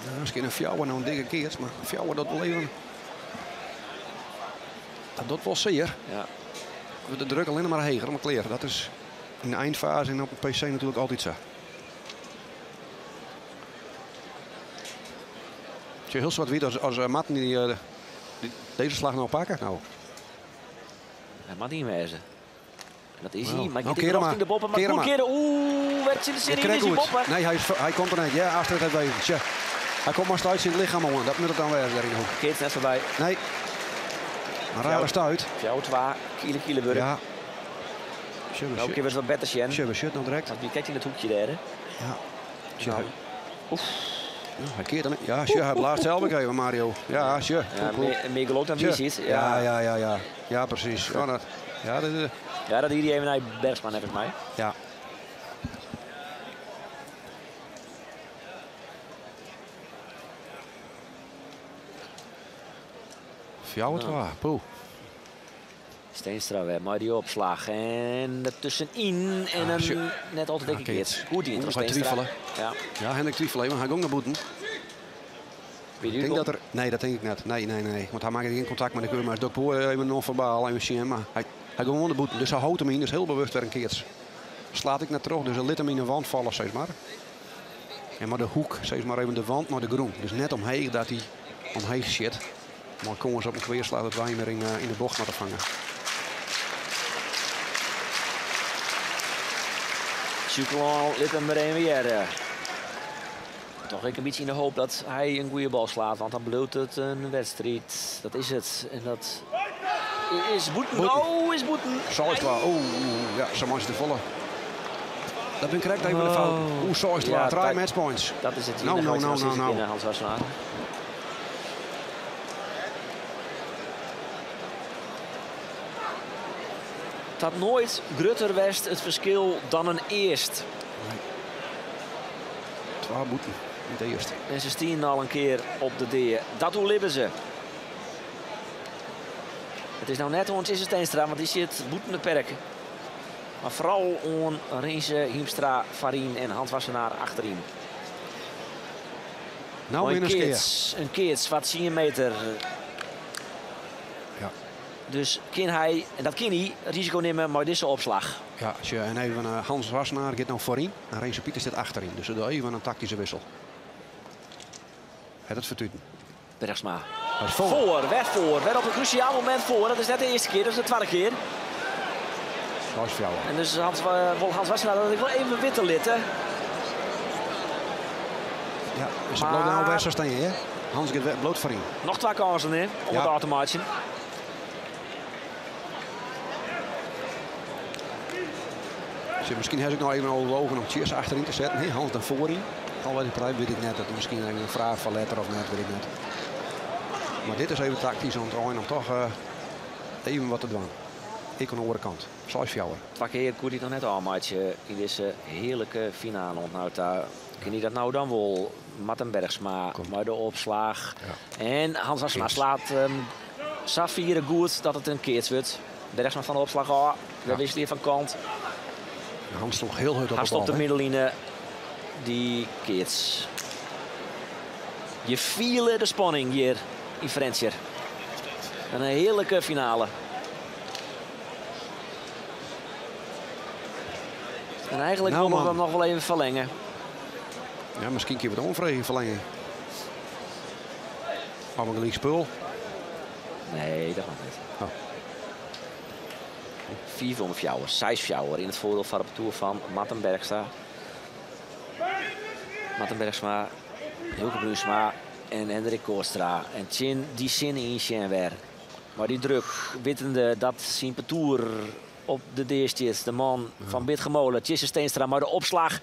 Speaker 4: Ja, miskien in fjouwer, no in dikke keats, mar fjouwer dat wol even. Dat docht wol sear.
Speaker 3: Ja.
Speaker 4: Wurdt de druk allinnich mar heger, mar klear. Dat is yn de einfaze en op in PC natuerlik altyd sa. Sjoch, hiel swart-wyt as Marten dy, dy dizze slach no pakke. No.
Speaker 3: Hy moat yn wêze. Dat is hy,
Speaker 4: Nou,
Speaker 3: mar
Speaker 4: nou
Speaker 3: giet
Speaker 4: kear
Speaker 3: er
Speaker 4: maar.
Speaker 3: in de boppe. Maar
Speaker 4: Kear
Speaker 3: goed
Speaker 4: maar.
Speaker 3: kearen. Oeh, werd zit de zin in
Speaker 4: Krekt
Speaker 3: is hij
Speaker 4: goed.
Speaker 3: boppe.
Speaker 4: Nee, hij komt er net. Ja, Astrid heeft even. Tja. Hij komt maar stuit in het lichaam aan. Dat moet het dan wezen daar in de hoek.
Speaker 3: Keert net voorbij.
Speaker 4: Nee. Een rare stuit.
Speaker 3: Fjouwer twa, kiele kiele wurk.
Speaker 4: Ja.
Speaker 3: Nou, keer was wat beter sjen.
Speaker 4: Tja, we shit nou direct.
Speaker 3: Want wie kijkt in het hoekje daar, hè?
Speaker 4: Ja. Tja.
Speaker 3: Nou. Oef.
Speaker 4: Ja, hij keert hem. Ja, tja, hij blaast zelf ook even, Mario. Ja, tja.
Speaker 3: Ja, meer geloof dan wie
Speaker 4: Tja.
Speaker 3: ziet.
Speaker 4: Ja,
Speaker 3: Ja,
Speaker 4: ja, ja, ja. Ja, precies. Ja, dat, ja, dat,
Speaker 3: ja, dat hier even naar Bergsma, volgens mij.
Speaker 4: ja. Fjouwer twa, poeh.
Speaker 3: Steenstra weer, maar die opslag. En ertussenin. En
Speaker 4: Ah,
Speaker 3: een
Speaker 4: tja.
Speaker 3: net altijd
Speaker 4: Ja,
Speaker 3: dikke keer. Goed die
Speaker 4: Oeh,
Speaker 3: troch
Speaker 4: hij
Speaker 3: Steenstra.
Speaker 4: twijfelen.
Speaker 3: Ja.
Speaker 4: Ja, Hendrik twijfelt even, hij ging naar boeten.
Speaker 3: Wie
Speaker 4: Ik denk dat er, nee, dat denk ik net. Nee, nee, nee. Want hij maakt geen contact met de keur, maar Doc even non-verbaal, even zien. Maar hij ging gewoon de boeten. Dus hij houdt hem in, dus heel bewust weer een keer. Slaat ik naar terug, dus hij liet hem in de wand vallen, zeg maar. En maar de hoek, zeg maar even de wand naar de groen. Dus net omheen dat hij omheen zit. Maar kom eens op een kweerslag dat wij meer in de bocht moeten vangen.
Speaker 3: Sjûkelân lit hem er een weer. Toch ik een beetje in de hoop dat hij een goede bal slaat, want dan bloot het een wedstrijd. Dat is het. En dat is boeten.
Speaker 4: Boeten.
Speaker 3: Oh, is boeten.
Speaker 4: Zo is het wel. Oeh, ja, zo is de volle. Dat ben ik correct even de fout.
Speaker 3: Oh.
Speaker 4: Oeh, zo is het
Speaker 3: Ja,
Speaker 4: wel. Drie
Speaker 3: dat-
Speaker 4: matchpoints.
Speaker 3: Dat is het.
Speaker 4: Nou, nou, nou, nou, nou.
Speaker 3: Hans Wassenaar. Het had nooit grutter west het verschil dan een eerst.
Speaker 4: Twee boeten. Niet de eerste.
Speaker 3: En ze stien al een keer op de deer. Dat hoe libben ze. Het is nou net ons is het Steenstra, want die zit boeten de perk. Maar vooral on Rinse, Hiemstra, Farien en Hans Wassenaar achterin.
Speaker 4: Nou,
Speaker 3: een
Speaker 4: weer een keer.
Speaker 3: keerts, een keerts, wat 10 meter.
Speaker 4: Ja.
Speaker 3: Dus kan hij, en dat kan hij, risico nemen maar deze opslag.
Speaker 4: Ja, tja, en even Hans Wassenaar gaat nou voorin en Renze Pieter zit achterin. Dus dat even een tactische wissel. Het vertuten.
Speaker 3: Bergsma.
Speaker 4: Hij is voor.
Speaker 3: Voor, weg voor. Werd op een cruciaal moment voor. Dat is net de eerste keer, dat is de tweede keer.
Speaker 4: Dat is voor jou.
Speaker 3: En dus wil Hans Wassenaar dat ik wel even witte litten.
Speaker 4: Ja, dus het
Speaker 3: Maar-
Speaker 4: bloot nou best zo staan, hè? Hans gaat bloot voorin.
Speaker 3: Nog twee kansen, hè, om
Speaker 4: Ja.
Speaker 3: het af te maken.
Speaker 4: Dus misschien heb ik nog even overwogen om Cheers achterin te zetten. Hey, Hans dan voorin. Al weet ik, weet ik net. Dat is misschien even een vraag van letter of net, weet ik net. Maar dit is even tactisch om het om toch even wat te doen. Ik aan de andere kant. Zoals jou.
Speaker 3: Twee keer kon hij nog net al matchen in deze heerlijke finale. Nou, daar kan hij dat nou dan wel. Marten Bergsma, maar de opslag.
Speaker 4: Ja.
Speaker 3: En Hans Wassenaar
Speaker 4: Keerts.
Speaker 3: slaat Safire goed dat het een keerts wordt. Bergsma van de opslag, oh, we
Speaker 4: Ja.
Speaker 3: wisselen hier van kant.
Speaker 4: Hans stond heel hard op
Speaker 3: Hij
Speaker 4: de bal.
Speaker 3: stopt de
Speaker 4: hè?
Speaker 3: middelline. Die keerts. Je vielen de spanning hier in Frensjer. Een heerlijke finale. En eigenlijk
Speaker 4: Nou,
Speaker 3: willen we
Speaker 4: man.
Speaker 3: hem nog wel even verlengen.
Speaker 4: Ja, misschien kun je het onvrede verlengen. Maar een gelijk spul.
Speaker 3: Nee, dat mag niet.
Speaker 4: Oh.
Speaker 3: 4 om fjouwer, 6 fjouwer in het voordeel van de toer van Marten Bergsma. Marten Bergsma, Hylke Bruinsma en Hendrik Kootstra. En Chin, die zin in Sjen weer. Maar die druk, wittende dat zijn partour op de deerst is. De man van Bitgemolen, Tjisse Steenstra. Maar de opslag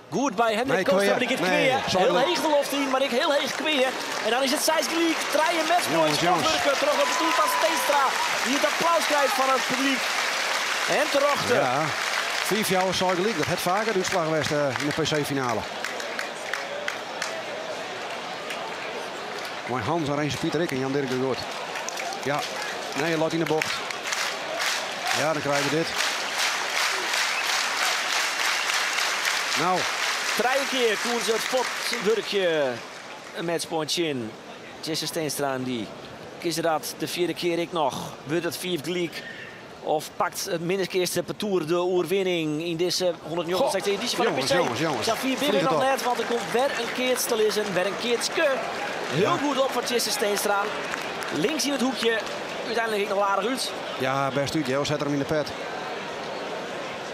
Speaker 3: goed bij Hendrik
Speaker 4: Nee,
Speaker 3: Kootstra.
Speaker 4: kweeën.
Speaker 3: Maar ik het
Speaker 4: Nee,
Speaker 3: kweeën.
Speaker 4: sorry.
Speaker 3: Heel heeg de loft in, maar ik heel heeg kweeën. En dan is het 6 gelijk. Draaien matchpoints.
Speaker 4: Jongens, jongens.
Speaker 3: Sportwerken terug op de toer van Steenstra. Die het applaus krijgt van het publiek. En terecht.
Speaker 4: Ja, 4 jaar is gelijk. Dat het vaker de uitslag geweest in de PC-finale. Maar Hans en Renze Pieter ik en Jan-Dirk de Groot. Ja, nee, laat in de bocht. Ja, dan krijgen we dit. Nou,
Speaker 3: Drie keer koert het potwerkje In matchpoint tsjin Tjisse Steenstra en dy. Kinne se dat de fjirde kear ek noch? Wurdt it 5 gelyk? Of pakt it Minnertsgeaster partoer de oerwinning yn dizze 169e edysje fan de
Speaker 4: Jonges,
Speaker 3: PC?
Speaker 4: jonges, jonges.
Speaker 3: Sa fier binne we
Speaker 4: Vlieg het
Speaker 3: noch
Speaker 4: op.
Speaker 3: net, want der komt wer in keats te lizzen. Wer in keatske. Hiel goed op fan Tjisse Steenstra. Links yn it hoekje. Uteinlik ek noch aardich út.
Speaker 4: Ja, bêst út. Joh, set er him yn de pet.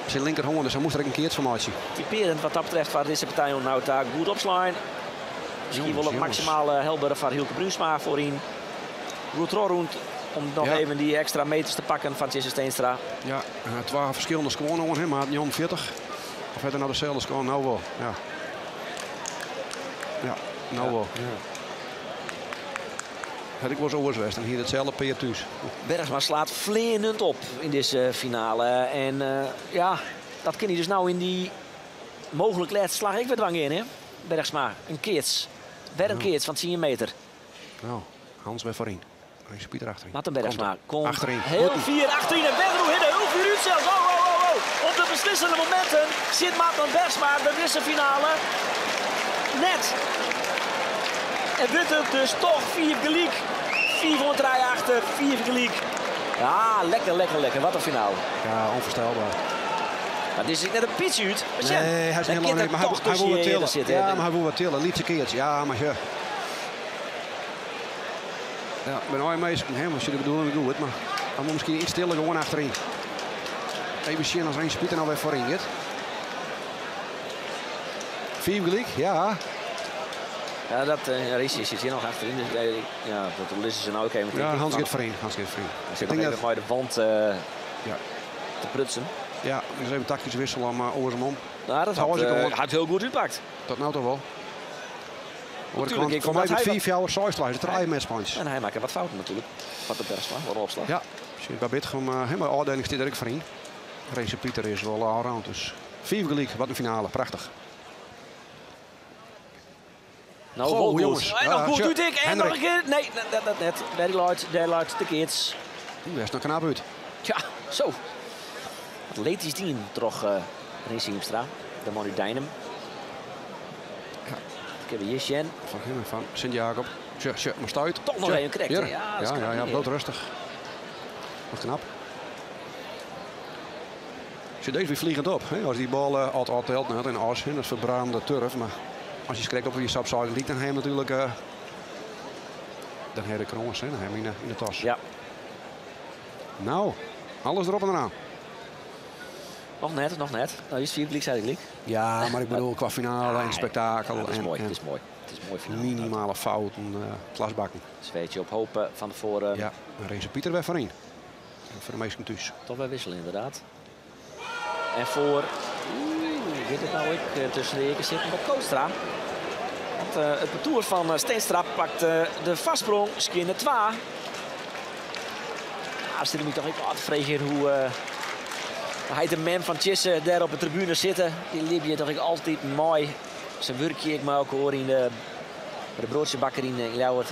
Speaker 4: Syn linkerhân, dus hy moast der ek in keats fan meitsje.
Speaker 3: Typearjend wat dat betreft foar dizze partij oant no ta. Goed opslein. Miskien wol it
Speaker 4: jonges.
Speaker 3: maksimale helbere foar Hylke Bruinsma foaryn. Goed trochrûn om noch
Speaker 4: Ja.
Speaker 3: even dy ekstra meters te pakken fan Tjisse Steenstra.
Speaker 4: Ja, en hy hat twa ferskillende skuon oan him, maat 49. Of hat er no deselde skuon? No wol, ja. Ja, no wol. Ja. Hat ek wolris oars west, dan hie er itselde pear thús.
Speaker 3: Bergsma slaat fleanend op yn dizze finale. En ja, dat kin hy dus no yn dy mooglik lêste slach ek wer dwaan gean, hè? Bergsma, in keats. Wer in keats fan 10 meter.
Speaker 4: No, Hans wer foaryn. Rinse Pieter achteryn.
Speaker 3: Marten Bergsma
Speaker 4: Komt
Speaker 3: komt
Speaker 4: Achteryn.
Speaker 3: heel
Speaker 4: Bûten.
Speaker 3: fier achteryn. En wer oerhinne, hiel fier út sels. Oh, oh, oh, oh. Op de beslissende mominten sit Marten Bergsma de dizze finale net. En wurdt it dus toch 4 gelyk. 4 oan 3 achter, 4 gelyk. Ja, lekker, lekker, lekker. Wat in finale.
Speaker 4: Ja, ûnfoarstelber.
Speaker 3: Maar dit is net in bytsje út. Maar sjen,
Speaker 4: Nee, hy is
Speaker 3: dan
Speaker 4: net
Speaker 3: kin
Speaker 4: lang
Speaker 3: er
Speaker 4: maar hy,
Speaker 3: toch
Speaker 4: hy wol wat
Speaker 3: tussen je
Speaker 4: tillen.
Speaker 3: zitten.
Speaker 4: Ja, mar hy wol wat tillen. Lytse keats. Ja, mar ja. Ja, ik ben minsken, hè, mar de bedoeling goed, mar hy moat miskien yts stiller gewoan achteryn. Even sjen as Rinse Pieter no wer foaryn giet. 5 gelyk, ja.
Speaker 3: Ja, dat uh, Rinse sit hjir noch achteryn. Dus, ja, dat lizze se no ek even.
Speaker 4: Ja, Hans giet foaryn. Hans giet foaryn.
Speaker 3: Hy sit
Speaker 4: Ik
Speaker 3: noch
Speaker 4: denk
Speaker 3: even
Speaker 4: dat,
Speaker 3: mei de wand
Speaker 4: ja,
Speaker 3: te prutsen.
Speaker 4: ja, dus even taktysk wisselen om oarsom om.
Speaker 3: Nou, dat
Speaker 4: Trouwens, ik hoor-
Speaker 3: hat hiel goed útpakt.
Speaker 4: Tot no toch wol.
Speaker 3: Natuurlijk, ik
Speaker 4: Foar my
Speaker 3: omdat
Speaker 4: met
Speaker 3: hy
Speaker 4: 5, 4, 6, 2, trije matchpoints.
Speaker 3: En hy makke wat fouten natuerlik. Wat de Bergsma, wat een opslag.
Speaker 4: Ja, precies. Bij Bitgum, helemaal afdeling zit er ook voor in. Rinse Pieter is wel allround, dus 5 gelyk, wat in finale, prachtich.
Speaker 3: Nou,
Speaker 4: Goh,
Speaker 3: wel goed.
Speaker 4: jongens.
Speaker 3: En
Speaker 4: Ja,
Speaker 3: nog goed
Speaker 4: tja,
Speaker 3: doet ik. En nog
Speaker 4: Hendrik.
Speaker 3: een keer. Nee, net, net, net. Barry Lloyd, daar luidt de keats.
Speaker 4: Oeh, daar is nog knap uit.
Speaker 3: Tja, zo. Atletisch dien troch Rinse Hiemstra. De man út Deinum.
Speaker 4: Ja.
Speaker 3: Ik heb hier Sjen.
Speaker 4: Van hem van Sint-Jacob. Tja, tja, maar stuit.
Speaker 3: Toch nog
Speaker 4: Tja,
Speaker 3: even correct,
Speaker 4: hier.
Speaker 3: hè? Ja, dat is
Speaker 4: ja,
Speaker 3: knap
Speaker 4: ja, ja,
Speaker 3: hier.
Speaker 4: bloot rustig. Wat knap. Zie deze weer vliegend op. Hè? Als die bal al telt net in as, hè, dat is verbrande turf. Maar als je schrikt op je stap zou liet dan hem natuurlijk. Dan heb je de kroons, hè, dan heb je in de tas.
Speaker 3: Ja,
Speaker 4: Nou, alles erop en eraan.
Speaker 3: nog net, nog net. Nou, is 4 gelyk, zei ik gelyk.
Speaker 4: Ja, maar ik bedoel qua finale en spektakel.
Speaker 3: Ja, het is
Speaker 4: en,
Speaker 3: mooi,
Speaker 4: en
Speaker 3: het is mooi. Het is een mooi finale.
Speaker 4: minimale fouten, klasbakken.
Speaker 3: Zweetje op hoop van tevoren.
Speaker 4: Ja, en Rinse Pieter weer voorin. En voor de meesten thuis.
Speaker 3: Toch wel wisselen inderdaad. En voor, oeh, weet het nou ik, tussen de eken zit nog Kootstra. Want het partour van Steenstra pakt de vastsprong, skinne 2. Ja, zit ik toch even aan te vregen hoe hij de man van Tjisse daar op de tribune zitten. Die liep je toch ik altijd mooi. Zijn werkje ik maar ook hoor in de, bij de broodjebakker in Ljouwert.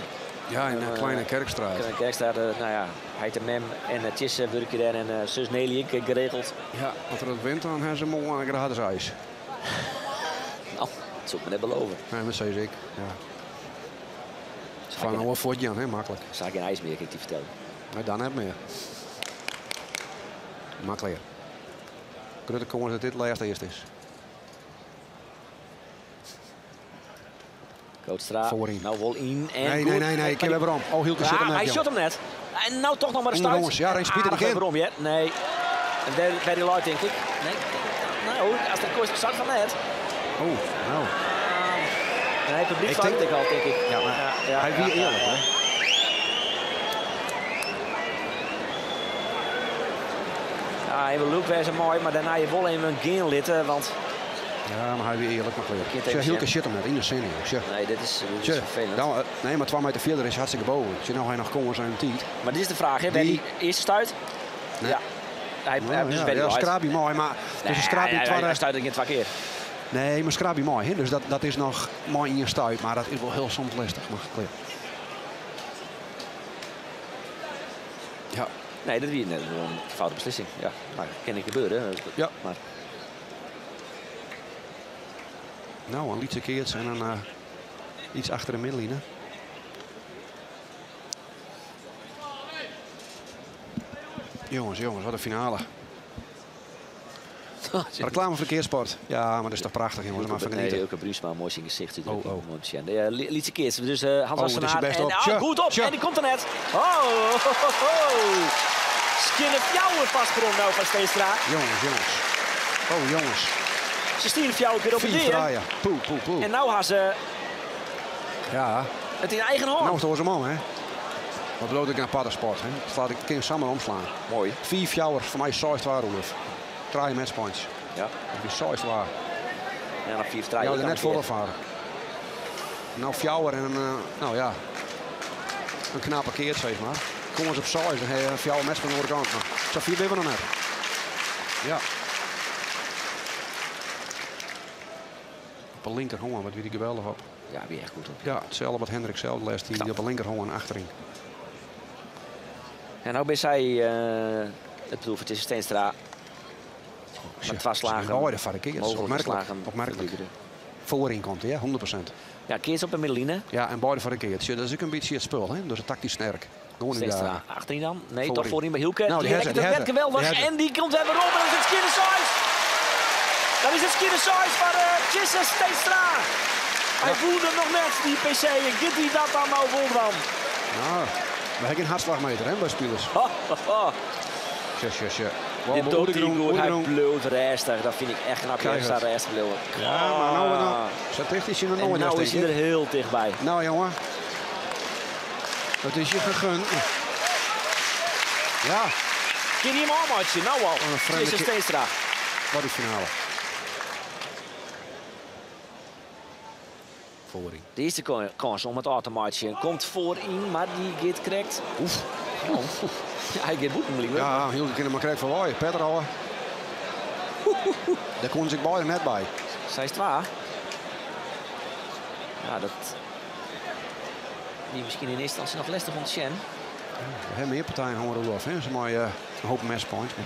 Speaker 4: Ja, in de Kleine Kerkstraat.
Speaker 3: Kleine Kerkstraat, nou ja, hij de mem en Tjisse werkje daar en zus Nelly ik geregeld.
Speaker 4: Ja, want er het wint, dan hebben ze mooi een gratis ijs.
Speaker 3: Nou, dat zou ik me net beloven.
Speaker 4: Nee, dat zei ik. Ja. Van een voetje aan, hè, makkelijk.
Speaker 3: Zou ik geen ijs meer, kan ik die vertellen.
Speaker 4: Nee, dan heb meer. Makkelijk. Grutte kâns dat dit lêste earst is.
Speaker 3: Kootstra.
Speaker 4: Voorin.
Speaker 3: Nou wel in en
Speaker 4: Nee,
Speaker 3: goed.
Speaker 4: nee, nee, nee. Ik heb hem om. Oh, Hielke zit
Speaker 3: Ja,
Speaker 4: hem net,
Speaker 3: hij
Speaker 4: joh.
Speaker 3: shot hem net. En nou toch nog maar een
Speaker 4: Oeh,
Speaker 3: stuit.
Speaker 4: jongens. Ja, Rinse Pieter
Speaker 3: Aardig
Speaker 4: begin.
Speaker 3: Waarom, ja? Nee. En daar bij die Lloyd, denk ik. Nee. Nou, als de kost start van net.
Speaker 4: Oh, nou.
Speaker 3: En hij publiek
Speaker 4: Ik
Speaker 3: fluit
Speaker 4: denk-
Speaker 3: ik al, denk ik.
Speaker 4: Ja, maar
Speaker 3: ja,
Speaker 4: hij
Speaker 3: ja,
Speaker 4: wie
Speaker 3: ja.
Speaker 4: eerlijk, hè?
Speaker 3: Ja, even Luke was mooi, maar daarna je wel even een geen litten, want
Speaker 4: Ja, maar hij wie eerlijk, maar
Speaker 3: Kind
Speaker 4: klaar.
Speaker 3: even
Speaker 4: Tja, Hielke
Speaker 3: zien.
Speaker 4: zit hem net in de zin, joh. Tja.
Speaker 3: nee, dit is
Speaker 4: Tja,
Speaker 3: vervelend.
Speaker 4: nou, nee, maar 2 meter verder is hartstikke boven. Tja, nou hij nog komen zijn tijd.
Speaker 3: Maar dit is de vraag, hè? Bij
Speaker 4: Die-
Speaker 3: die eerste stuit?
Speaker 4: Nee.
Speaker 3: Ja. Hij,
Speaker 4: Nou,
Speaker 3: hij, dus
Speaker 4: ja,
Speaker 3: bij die
Speaker 4: ja,
Speaker 3: Lloyd.
Speaker 4: Scrappy mooi, maar
Speaker 3: Nee,
Speaker 4: dus een Scrappy
Speaker 3: hij
Speaker 4: tweede-
Speaker 3: stuit ik in twee keer.
Speaker 4: Nee, maar Scrappy mooi, hè? Dus dat is nog mooi in je stuit, maar dat is wel heel soms lastig. Maar klaar. Ja,
Speaker 3: Nee, dat wie net een foute beslissing. Ja, maar ken ik gebeuren.
Speaker 4: Ja.
Speaker 3: Maar
Speaker 4: nou, een lietse keertje en een Iets achter de middenline. Jongens, jongens, wat een finale. Reclame voor de keersport. Ja, maar dat is toch prachtig, jongens. Maar van
Speaker 3: Nee,
Speaker 4: genieten.
Speaker 3: Ilke Bruinsma, mooi zijn gezicht.
Speaker 4: Oh, oh.
Speaker 3: Ja, liet ze keer. Dus Hans
Speaker 4: Oh, dat is
Speaker 3: Wassenaar.
Speaker 4: best
Speaker 3: En,
Speaker 4: op.
Speaker 3: ah,
Speaker 4: Tja,
Speaker 3: goed op.
Speaker 4: tja.
Speaker 3: En die komt er net. Oh, ho, ho, ho. Skinne fjouwer vastgrond nou van Steenstra.
Speaker 4: Jongens, jongens. Oh, jongens.
Speaker 3: Ze stieren fjouwer keer op het
Speaker 4: Vier
Speaker 3: leer.
Speaker 4: draaien. Poe, poe, poe.
Speaker 3: En nou gaan ze
Speaker 4: Ja,
Speaker 3: het in eigen hand.
Speaker 4: nou is het onze man, hè. Wat bedoel ik een aparte sport, hè. Slaat ik kan samen omslaan.
Speaker 3: Mooi.
Speaker 4: Vier fjouwer, voor mij saai waar, Roelof. Draai matchpoints.
Speaker 3: Ja.
Speaker 4: Dat is saai waar.
Speaker 3: Ja, nog vier draaien.
Speaker 4: Ja, er net voor varen. Nou, fjouwer en een, nou ja, een knappe keert, zeg maar. Kom eens op saai, dan heb je een fjouwer match van de andere kant. Maar zo vier ben we nog net. Ja. Op de linkerhoorn, wat wie die geweldig op.
Speaker 3: Ja, wie echt goed op.
Speaker 4: Ja, hetzelfde wat Hendrik zelf les, die op de linkerhoorn achterin.
Speaker 3: En nou ben zij het bedoel van Tjisse Steenstra. Maar twee slagen.
Speaker 4: Beide van de keert.
Speaker 3: Mogelijke
Speaker 4: Opmerkelijk.
Speaker 3: slagen.
Speaker 4: Opmerkelijk. Voorin komt hij, hè, 100%.
Speaker 3: Ja, keert op de middenline.
Speaker 4: Ja, en beide van de keert. Dat is ook een beetje het spul, hè? Dus het tactisch sterk. Gewoon in
Speaker 3: Steenstra
Speaker 4: de
Speaker 3: achterin dan. Nee,
Speaker 4: Voorin.
Speaker 3: toch voorin bij Hielke.
Speaker 4: Nou, die
Speaker 3: die
Speaker 4: hebben
Speaker 3: rekt
Speaker 4: ze,
Speaker 3: het
Speaker 4: die
Speaker 3: net
Speaker 4: hebben ze.
Speaker 3: geweldig.
Speaker 4: Die hebben
Speaker 3: En die komt weer op. En dan is het Skinner Size. Dan is het Skinner Size van Tjisse Steenstra. Hij voelde hem nog net, die PC. En giet hij dat dan nou vol dan?
Speaker 4: Nou, we hebben geen hartslagmeter, hè, bij spelers.
Speaker 3: Ho, ho, ho.
Speaker 4: Tja, tja, tja.
Speaker 3: Dit doet hij goed. Hij bloot rustig. Dat vind ik echt knap. Hij
Speaker 4: Kijk
Speaker 3: staat
Speaker 4: het.
Speaker 3: rustig blijven.
Speaker 4: Ja, maar nou, nou, zo dicht is hij nog
Speaker 3: En
Speaker 4: nooit.
Speaker 3: nou is
Speaker 4: denk
Speaker 3: hij er
Speaker 4: ik.
Speaker 3: heel dichtbij.
Speaker 4: Nou, jongen. Dat is je gegund. Ja,
Speaker 3: Kun je hem aanmaatje? Nou al.
Speaker 4: een vreemde
Speaker 3: Tjisse
Speaker 4: keer.
Speaker 3: Steenstra.
Speaker 4: wat die finale. Voorin.
Speaker 3: De eerste kans om het aan te matchen. Komt voorin, maar die gaat correct.
Speaker 4: Oef.
Speaker 3: Ja, hij gaat boeten blijven.
Speaker 4: Ja, heel de maar krijgt van waaien. Peter al. Daar kon zich beide net bij.
Speaker 3: Zij is waar. Ja, dat... Die misschien in eerste instantie nog lastig om te zien.
Speaker 4: We hebben meer partijen horen Roelof, hè. Ze mooie een hoop matchpoints. Maar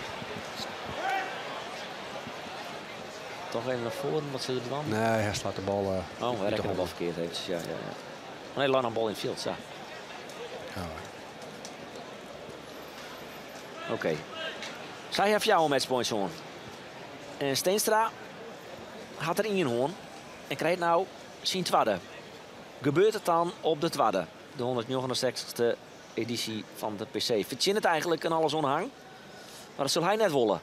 Speaker 3: Toch even naar voren, wat ze er dan?
Speaker 4: Nee, hij slaat de bal.
Speaker 3: Oh,
Speaker 4: uit
Speaker 3: hij
Speaker 4: de
Speaker 3: rekent de bal
Speaker 4: handen.
Speaker 3: verkeerd eventjes. Ja, ja, ja. Nee, lang een bal in field, ja.
Speaker 4: Ja.
Speaker 3: Oké. Zij heeft jou een matchpoints hoorn. En Steenstra had er één hoorn. En krijgt nou zijn tweede. Gebeurt het dan op de tweede? De 169e editie van de PC. Verzin het eigenlijk een alles onhang. Maar dat zal hij net wollen.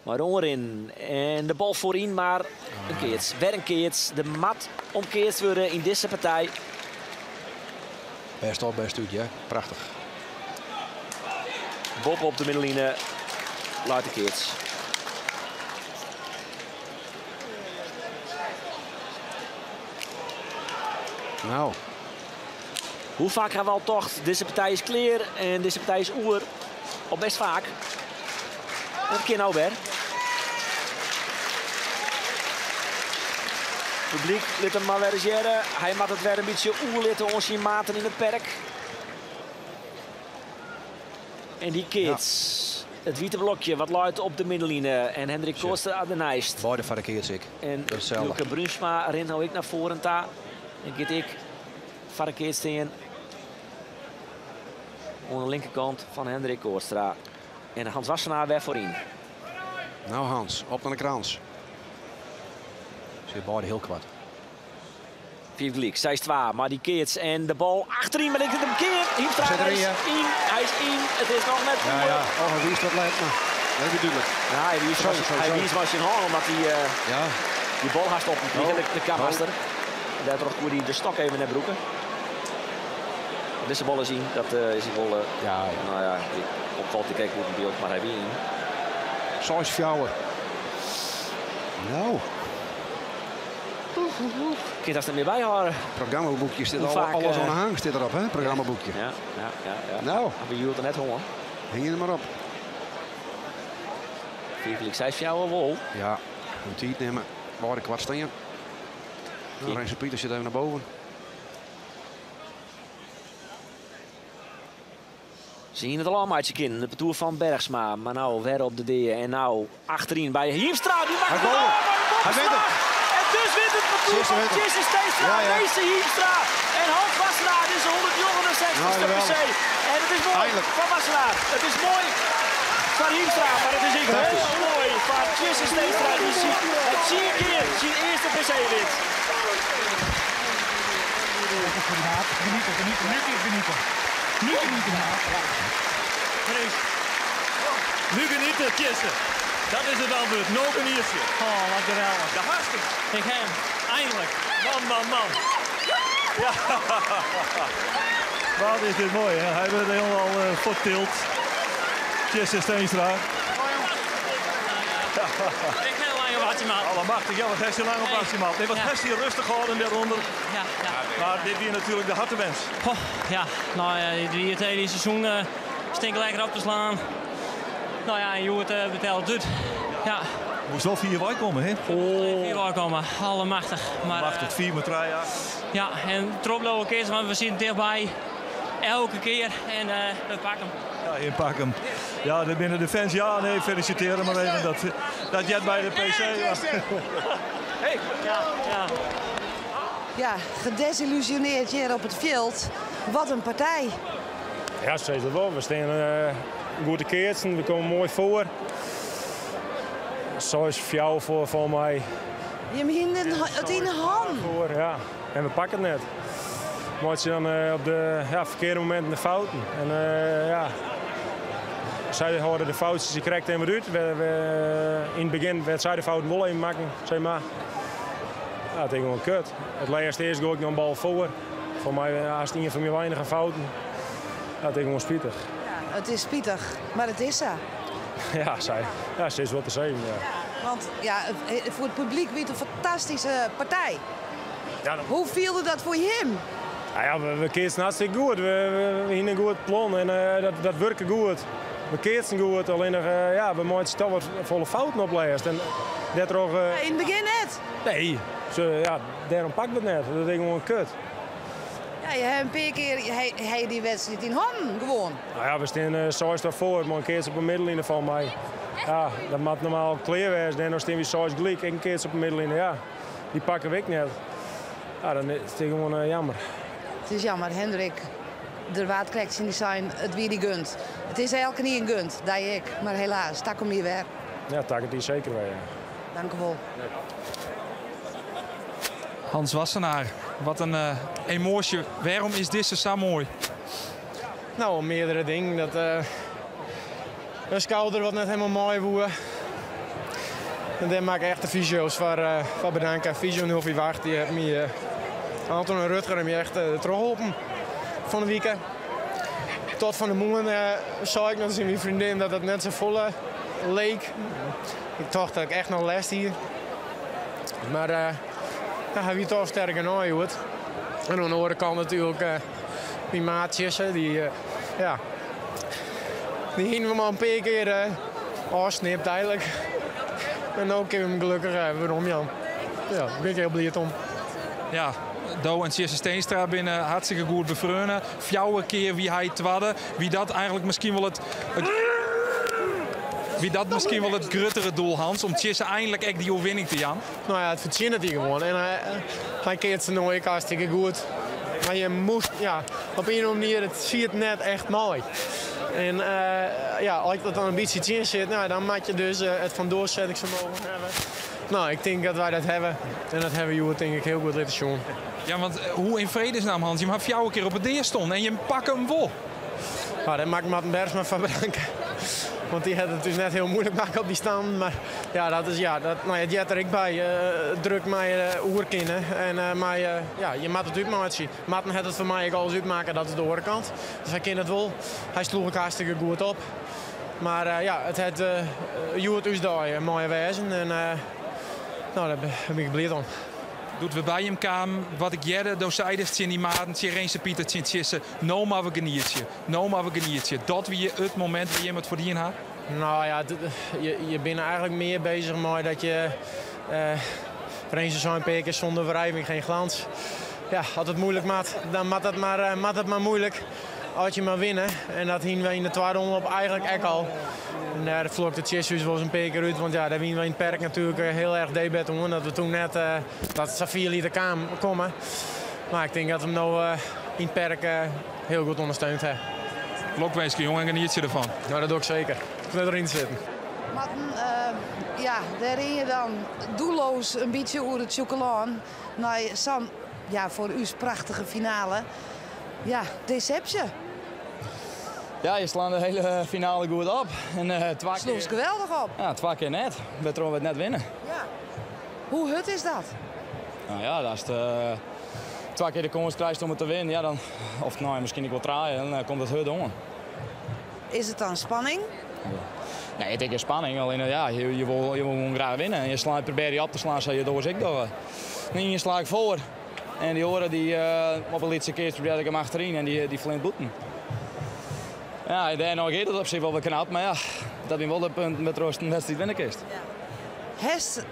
Speaker 3: Maar onderin. En de bal voorin, maar een keert. Weer een keert. De mat omkeerd worden in deze partij.
Speaker 4: Best op, best uit, ja. Prachtig.
Speaker 3: Bob op de middenline. Laat de keert.
Speaker 4: Nou,
Speaker 3: Hoe vaak hebben we al tocht? Deze partij is kleer en deze partij is oer. Al best vaak. Dat keer nou weer. Publiek liet hem maar weer eens jaren. Hij maakt het weer een beetje oer litten ons in maten in het perk. En die kids. Het witte blokje wat luidt op de middenline. En Hendrik Koster aan de nijst.
Speaker 4: beide van de keert ik.
Speaker 3: En
Speaker 4: Hetzelfde.
Speaker 3: Luca Brunsma rent nou ik naar voren ta. En gaat ik verkeerd staan. Aan de linkerkant van Hendrik Koorstra. En Hans Wassenaar weer voorin.
Speaker 4: Nou Hans, op naar de krans. Zit beide heel kwart.
Speaker 3: Vier gelijk, zij is twa, maar die keert en de bal achterin, maar ik zit hem keer. Hiemstra,
Speaker 4: Zit
Speaker 3: hij
Speaker 4: erin,
Speaker 3: is
Speaker 4: ja.
Speaker 3: in, hij is in. Het is nog net
Speaker 4: Ja,
Speaker 3: voor.
Speaker 4: ja. Oh, wie is dat lijkt me. Dat is duidelijk.
Speaker 3: Ja, hij wies
Speaker 4: Zo,
Speaker 3: was,
Speaker 4: zo,
Speaker 3: hij
Speaker 4: zo.
Speaker 3: wies was in hand, omdat hij
Speaker 4: Ja,
Speaker 3: die bal haast op hem kreeg,
Speaker 4: Oh.
Speaker 3: de kammaster. En daardoor kon hij de stok even naar broeken. Deze bal is in, dat is die bal.
Speaker 4: Ja, ja.
Speaker 3: Nou ja, die opvalt te kijken op het beeld, maar hij wie in.
Speaker 4: Zes fjouwer. Nou,
Speaker 3: Kun je dat er meer bij houden?
Speaker 4: programmaboekje zit
Speaker 3: Hoe
Speaker 4: al,
Speaker 3: vaak,
Speaker 4: alles aan de
Speaker 3: eh,
Speaker 4: hang zit erop, hè? Programmaboekje.
Speaker 3: Ja, ja, ja. ja.
Speaker 4: Nou.
Speaker 3: We hielden net hoor.
Speaker 4: Hing je er maar op.
Speaker 3: Vier gelijk, zes fjouwer wol.
Speaker 4: Ja, een tijd nemen. Waar de kwart staan. Nou, Renze Pieter zit even naar boven.
Speaker 3: Ze zien het al allemaal in. De parcours van Bergsma. Maar nou weer op de D. En nou achterin bij Hiemstra. Die maakt
Speaker 4: Hij
Speaker 3: het
Speaker 4: goal.
Speaker 3: al, maar de
Speaker 4: Hij wint het.
Speaker 3: bopslag. En dus wint het parcours. Tjisse Steenstra, Renze Hiemstra en Hans Wassenaar. Dit is de 169ste PC. En it is moai foar Wassenaar. It is moai foar Hiemstra, mar it is ek hiel moai foar Tjisse Steenstra. Dy't tsien kear syn earste PC wint.
Speaker 5: Nu genieten, Nu genieten, Tjisse. Dat is het antwoord. No geniet je.
Speaker 6: Oh, wat geweldig.
Speaker 5: De hartstikke.
Speaker 6: Ik heb hem. Eindelijk.
Speaker 5: Man, man, man. Ja. Wat is dit mooi, hè? Hij werd helemaal vertild. Tjisse Steenstra.
Speaker 6: Ik ben lang op maximaal.
Speaker 5: Allemachtig, ja, wat heeft hij lang op maximaal. Nee, wat heeft hij rustig gehouden daaronder.
Speaker 6: Ja, ja.
Speaker 5: Maar dit weer natuurlijk de hartewens.
Speaker 6: Oh, ja, nou ja, dit het hele seizoen stinkt lekker op te slaan. Nou ja, en Joert betelt het. Ja.
Speaker 5: Moest wel 4 wij komen, hè?
Speaker 6: Oh. 4 wij komen, allemachtig. Maar,
Speaker 5: machtig, 4 met 3 jaar.
Speaker 6: Ja, en troplopen keer, want we zitten dichtbij. Elke keer en we pakken hem.
Speaker 5: Ja, inpak hem. Ja, binnen de fans. Ja, nee, feliciteren maar even dat jij bij de PC.
Speaker 6: Hey. Ja, ja.
Speaker 2: Ja, gedesillusioneerd hier op het veld. Wat een partij.
Speaker 7: Ja, zo is het wel. We staan goed te keersen, we komen mooi voor. Zo is jou voor mij.
Speaker 2: Je hebt het in de hand.
Speaker 7: Voor, ja. En we pakken het net. Maar je dan op de verkeerde momenten de fouten. En ja, zij houden de foutjes, die krijgt even uit. In het begin werd zij de fouten wel even maken, zeg maar. Ja, het is gewoon kut. Het laatste eerst gooi ik nog een bal voor. Voor mij is het een van mijn weinige fouten. Ja, het is gewoon spietig.
Speaker 2: Ja, het is spietig, maar het is zo.
Speaker 7: Ja, zij. Ja, ze is wel te zeggen. Ja.
Speaker 2: Want ja, voor het publiek weer een fantastische partij.
Speaker 7: Ja, dat...
Speaker 2: Hoe viel dat voor hem?
Speaker 7: Nou ja, we keersen hartstikke goed. We hebben een goed plan en dat werkt goed. We keersen goed, alleen nog, ja, we maken toch wat volle fouten oplezen. En dat toch,
Speaker 2: ja, in het begin net?
Speaker 7: Nee, ja, daarom pakken we het net. Dat is gewoon kut.
Speaker 2: Ja, je hebt een paar keer hij die wedstrijd in handen gewoon.
Speaker 7: Nou ja, we staan 6 daarvoor, maar een keer op de middenlijn van mij. Ja, dat moet normaal clear zijn. En dan staan we 6 gelijk en een keer op de middenlijn. Ja, die pakken we net. Ja, dan is het gewoon jammer.
Speaker 2: Het is jammer, Hendrik. De waardkrekjes in die zijn het wie die gunt. Het is elke niet een gunt, dat ik. Maar helaas, tak hem hier weer.
Speaker 7: Ja, tak het hier zeker weer. Ja.
Speaker 2: Dank u wel.
Speaker 7: Ja.
Speaker 8: Hans Wassenaar, wat een emotie. Waarom is dit zo mooi?
Speaker 9: Nou, om meerdere dingen. Dat, een schouder wat net helemaal mooi woe. En daar maak ik echt de fysio's voor bedanken. Fysio 048, die heeft me, Anton en Rutger hebben me echt teruggeholpen van de weekend. Tot van de moen zag ik nog eens in mijn vriendin dat het net zo volle leek. Ik dacht dat ik echt nog les hier. Maar ja, hij weet toch sterker dan hoor. En aan de andere kant natuurlijk mijn maatjes, die, ja, die hingen we maar een paar keer afsnipt eigenlijk. En ook hebben we hem gelukkig waarom Jan. Ja, daar ben ik heel blij om.
Speaker 8: Ja, Do en Tjisse Steenstra binnen hartstikke goed bevreunde. Fjouwe keer wie hij twadde. Wie dat eigenlijk misschien wel het wie dat misschien wel het gruttere doel, Hans, om Tjisse eindelijk echt die overwinning te Jan?
Speaker 9: Nou ja, het verdient het hier gewoon. En hij keert zijn nooit hartstikke goed. Maar je moest, ja, op een of andere manier, het ziet net echt mooi. En ja, als dat dan een beetje in zit, nou, dan moet je dus het van doorzettingsvermogen hebben. Nou, ik denk dat wij dat hebben. En dat hebben we denk ik heel goed laten zien.
Speaker 8: Ja, want hoe in vredesnaam, Hans, je mag jou een keer op het deer stond en je pakt hem wel.
Speaker 9: Nou, daar maak ik Martin Bergsma van bedanken. Want die had het dus net heel moeilijk maken op die stand. Maar ja, dat is, ja, dat, nou ja, het er ik bij. Druk mij oerkinnen. En, maar ja, je moet het uitmaken. Martin had het voor mij ook alles uitmaken, dat is de oorkant. Dus hij kent het wel. Hij sloeg ook hartstikke goed op. Maar ja, het had Joert Oesdaai een mooie wezen. En nou, daar ben ik blij om.
Speaker 8: Doet we bij hem kwamen, wat ik jette, door zeiden in die maten, Tjereense Pieter, Tjisse, no maar we geniertje, no maar we geniertje. Dat wie je het moment waar je hem het voor die had?
Speaker 9: Nou ja, je bent eigenlijk meer bezig met dat je Reense zo'n paar keer zonder wrijving geen glans. Ja, als het moeilijk maakt, dan maakt het maar moeilijk. As je mar winne. En dat hiene wy yn de twadde omloop eigentlik ek al. En dêr flokte Tjisse ús wolris in pear kear út, want ja, dêr wiene wy yn it perk natuerlik hiel erch debet oan dat we toen net dat safier lieten kaam, komme. Mar ik tink dat we him no yn it perk hiel goed ûndersteund ha.
Speaker 8: Lokwinske jonge en genietsje derfan.
Speaker 9: No, dat doch ik seker. Ik lit deryn sitten.
Speaker 2: Marten, ja, dêr rin je dan doelloos in bytsje oer it Sjûkelân nei sa'n, ja, foar ús prachtige finale. Ja, desepsje.
Speaker 10: Ja, je slaan de hele finale goed op. En twa kear...
Speaker 2: Sloechst geweldich op.
Speaker 10: Ja, twa kear net, wêrtroch we it net winne.
Speaker 2: Ja. Hoe hurd is dat?
Speaker 10: Nou ja, ast twa kear de kâns krijst om it te winnen, ja, dan, of no, miskien ek wol trije, dan komt it hurd oan.
Speaker 2: Is it dan spanning?
Speaker 10: Nee, it is gjin spanning, allinne ja, je wol, je wol gewoan graach winne. En je slaan, probearje op te slaan sa't je it oars ek dogge. Ien sla ik foar en dy oare dy op in lytse keats probearde ik him achteryn en dy flint bûten. Ja, en dêrnei giet it op sich wol wer knap, mar ja, dat binne wol de punten wêrtroch'tst in wedstriid winne kinst.
Speaker 2: Hast,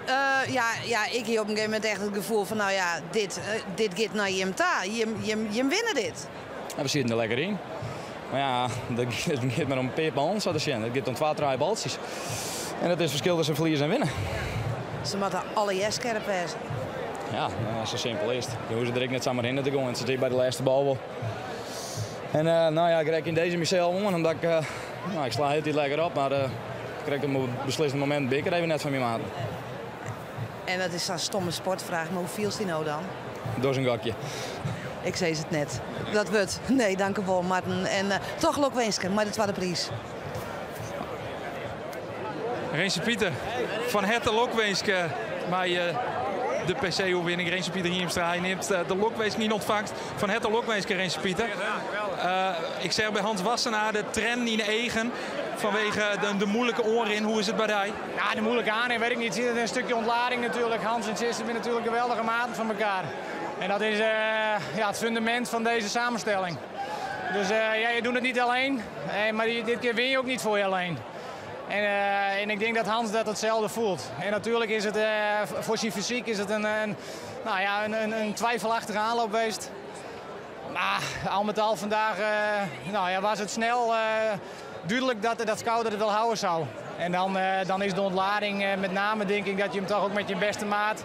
Speaker 2: ja, ja, ik hie op in gegeven momint echt it gefoel fan, no ja, dit, dit giet nei jim ta. Jim, jim, jim winne dit.
Speaker 10: Ja, we sieten der lekker yn. Mar ja, dat giet mar om in pear ballen sa te sjen. It giet om twa, trije baltsjes. En dat is it ferskil tusken ferlieze en winne.
Speaker 2: Se moatte allegear skerp wêze.
Speaker 10: Ja, no, sa simpel is it. Je hoege der ek net samar hinne te gean. It sit by de lêste bal wol. En no ja, ik rekke yn dizze mysels oan, omdat ik, no, ik sla hieltyd lekker op, mar krekt op it beslissende momint bin ik der even net foar myn maten.
Speaker 2: En dat is sa'n stomme sportfraach, mar hoe fielst dy no dan?
Speaker 10: Dochs in gokje.
Speaker 2: Ik sis it net. Dat wurdt. Nee, dankewol Marten. En toch lokwinske mei de twadde priis.
Speaker 8: Rinse Pieter, fan herte lokwinske mei de PC-oerwinning. Rinse Pieter Hiemstra, hy nimt de lokwinsken yn ûntfangst. Fan herte lokwinske, Rinse Pieter. Ik seach by Hans Wassenaar de triennen yn de eagen fanwege de moeilike oanrin. Hoe is it by dy?
Speaker 9: Ja, de moeilijke aanrin weet ik niet. Zit een stukje ontlading natuurlijk. Hans en Tjisse zijn natuurlijk geweldige maten van elkaar. En dat is ja, het fundament van deze samenstelling. Dus ja, je doet het niet alleen, maar dit keer win je ook niet voor je alleen. En ik denk dat Hans dat hetzelfde voelt. En natuurlijk is het voor zijn fysiek is het een, nou ja, een twijfelachtige aanloop geweest. Maar al met al vandaag nou ja, was het snel duidelijk dat dat schouder het wel houden zou. En dan is de ontlading met name denk ik dat je hem toch ook met je beste maat.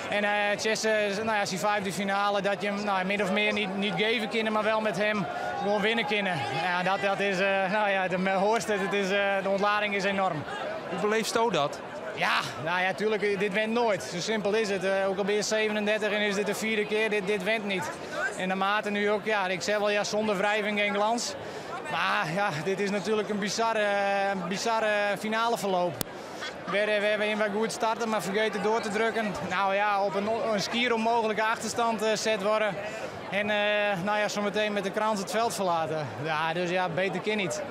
Speaker 9: En Tjisse, nou ja, zijn vijfde finale, dat je hem nou, min of meer niet geven kunnen, maar wel met hem gewoon winnen kunnen. Ja, dat is, nou ja, de hoorste, het is, de ontlading is enorm.
Speaker 8: Hoe beleefst u dat?
Speaker 9: Ja, nou ja, tuurlijk, dit went nooit. Zo simpel is het. Ook al ben je 37 en is dit de vierde keer, dit went niet. En de maten nu ook, ja, ik zeg wel, ja, zonder wrijving geen glans. Maar ja, dit is natuurlijk een bizarre finale verloop. We hebben wel goed starten, maar vergeten door te drukken. Nou ja, op een skier onmogelijke achterstand zet worden. En nou ja, zometeen met de krans het veld verlaten. Ja, dus ja, beter kan niet.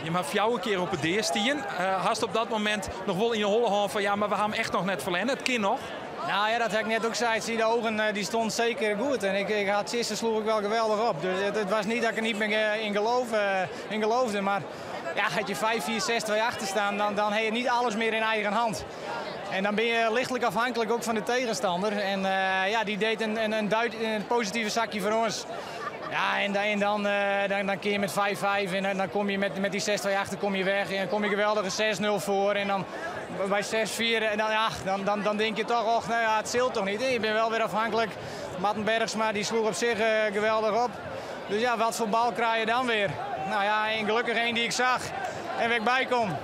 Speaker 8: Je mag jou een keer op het deerstien. Hast op dat moment nog wel in je holle hand van ja, maar we gaan hem echt nog net verlengen. Het kan nog.
Speaker 9: Nou ja, dat heb ik net ook zei. Zie de ogen, die stond zeker goed. En ik had Tjisse sloeg ik wel geweldig op. Dus het was niet dat ik er niet meer in geloofde. Maar ja, had je 5, 4, 6, 2 achter staan, dan heb je niet alles meer in eigen hand. En dan ben je lichtelijk afhankelijk ook van de tegenstander. En ja, die deed een positieve zakje voor ons. Ja, en dan keer je met 5-5 en dan kom je met die 6-2 achter kom je weg. En dan kom je geweldige 6-0 voor en dan bij 6-4 en dan, ja, dan denk je toch, och, nou ja, het zult toch niet. Je bent wel weer afhankelijk. Marten Bergsma die sloeg op zich geweldig op. Dus ja, wat voor bal krijg je dan weer? Nou ja, en gelukkig één die ik zag en waar ik bij kom.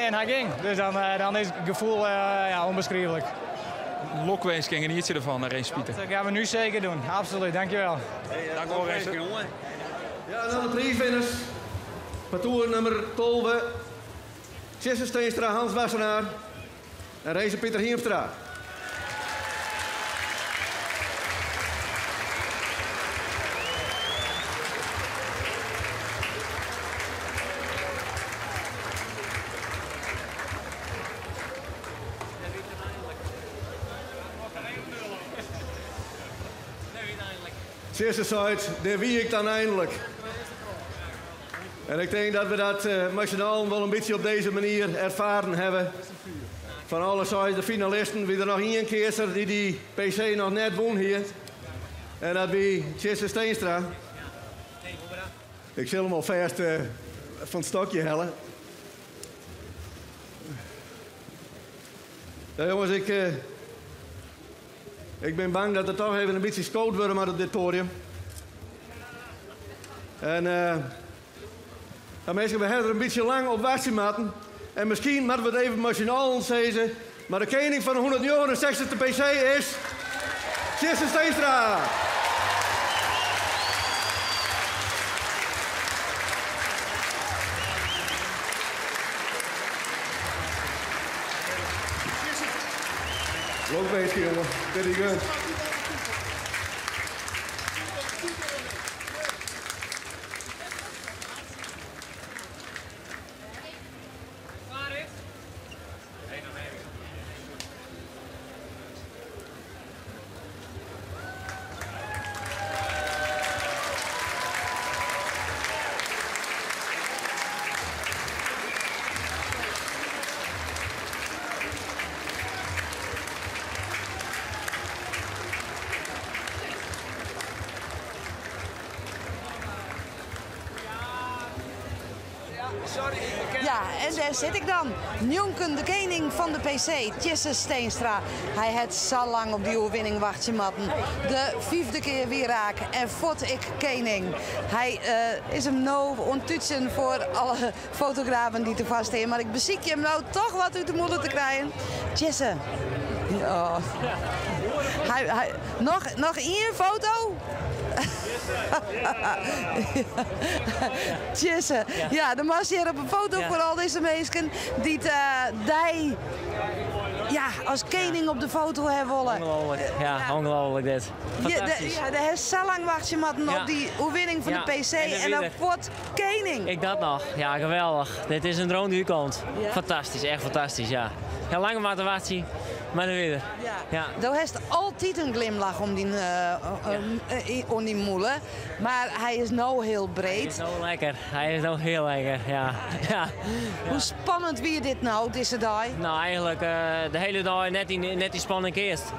Speaker 9: En hij ging. Dus dan is het gevoel ja, onbeschrijfelijk.
Speaker 8: Lokwens en geniet je ervan, Rinse Pieter.
Speaker 9: Dat gaan we nu zeker doen. Absoluut, dankjewel.
Speaker 1: Hey, dank u wel, Rinse. Ja, dan de prijswinners. Partour nummer 12. Tjisse Steenstra, Hans Wassenaar en Rinse Pieter Hiemstra. Tjisse seit, dêr wie ik dan eindelijk. En ik denk dat we dat met z'n allen wel een beetje op deze manier ervaren hebben. Van alle zijden, de finalisten, wie er nog één keer die die PC nog net won hier. En dat wie Tjisse Steenstra. Ik sil him alfêst fan it stokje helle. Ja, jonges, ik, ik bin bang dat der toch even in bytsje skood wurde moat op dit poadium. En ja, minsken, we hawwe der in bytsje lang op wachtsje moatten. En miskien moatte we it even mei syn allen sizze, mar de kening fan de 169ste PC is Tjisse Steenstra! Lokwinske, jonge. Pretty good.
Speaker 2: Ja, en dêr sit ik dan. Njonken de kening fan de PC, Tjisse Steenstra. Hy hat sa lang op dy oerwinning wachtsje moatten. De fyfde kear wie raak en fuort ek kening. Hy is him no oan it tútsjen foar alle fotografen dy't derfoar stean. Mar ik besykje him no toch wat út de mûle te krijen. Tjisse. Oh. Hy, hy, noch, noch ien foto? Tjisse, ja, do moatst hjir op in foto foar al dizze minsken dy't dy ja, as kening op de foto ha wolle.
Speaker 6: Ongelooflijk, ja, ongelooflijk dit. Fantastisch.
Speaker 2: Ja, do hast sa lang wachtsje moatten op dy oerwinning fan de PC en dan fuort kening.
Speaker 6: Ek dat noch, ja, geweldich. Dit is in droom dy't útkomt. Fantastysk, echt fantastysk, ja. Ja, lang moatte wachtsje, mar der wie er. Ja.
Speaker 2: Do hast altyd in glimlach om dyn, oan dyn mûle, mar hy is no hiel breed.
Speaker 6: Hy is no lekker, hy is no hiel lekker, ja. Ja.
Speaker 2: Hoe spannend wie dit no, dizze dei?
Speaker 6: No, eigenlik de hiele dei net yn, net yn spanning keatst.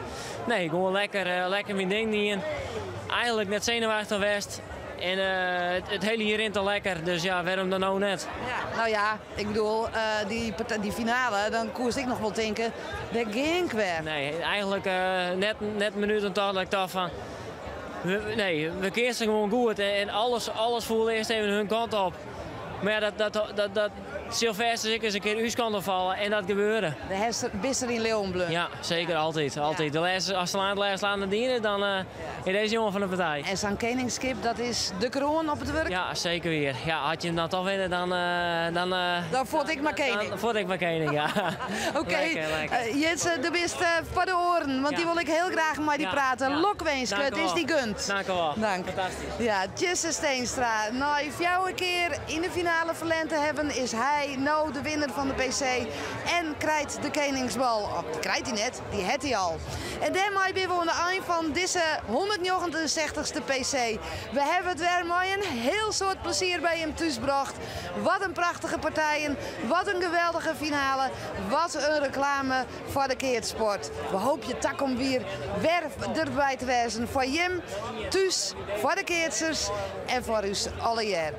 Speaker 6: Nee, gewoan lekker, lekker myn ding dien. Eigenlik net senuwachtich west. En it hiele jier rint al lekker, dus ja, wêrom dan no net?
Speaker 2: Ja, no ja, ik bedoel, dy, dy finale, dan koest ek noch wol tinke, dêr gean ik wer.
Speaker 6: Nee, eigenlik net, net in minút oan tocht dat ik tocht fan, we, nee, we keatsten gewoan goed en alles, alles foel earst even hun kant op. Mar ja, dat, dat, dat, dat sil fêst ek ris in kear ús kant op falle en dat gebeurde.
Speaker 2: Do hast, bist der yn leauwen bleaun?
Speaker 6: Ja, seker, altyd, altyd. De lêste, as de lêste slaan net dien is, dan is dizze jonge fan de partij.
Speaker 2: En sa'n keningskip, dat is de kroan op it wurk?
Speaker 6: Ja, seker wier. Ja, as je him dan toch winne, dan... Dan,
Speaker 2: dan fuort ek mar kening.
Speaker 6: Dan fuort ek mar kening, ja.
Speaker 2: Oké, Jitse, do bist foar de oaren, want dy wol ik hiel graach mei dy prate. Lokwinske, it is dy gund.
Speaker 6: Dank u wel.
Speaker 2: Dank.
Speaker 6: Fantastysk.
Speaker 2: Ja, Tjisse Steenstra, nei fjouwer kear yn de finale ferlern te hawwen, is hy no de winner fan de PC en krijt de keningsbal. Of, dy krijt hy net, dy hat hy al. En dêrmei binne we oan de ein fan dizze 169ste PC. We hawwe it wer mei in hiel soad plezier by jim thús brocht. Wat in prachtige partijen, wat in geweldige finale, wat in reklame foar de keatssport. We hoopje takom jier wer derby te wêzen foar jim thús, foar de keatsers en foar ús allegear.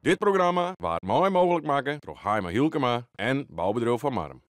Speaker 11: Dit programma waard mei mooglik makke troch Haima Hylkema en Boubedriuw Van Marrum.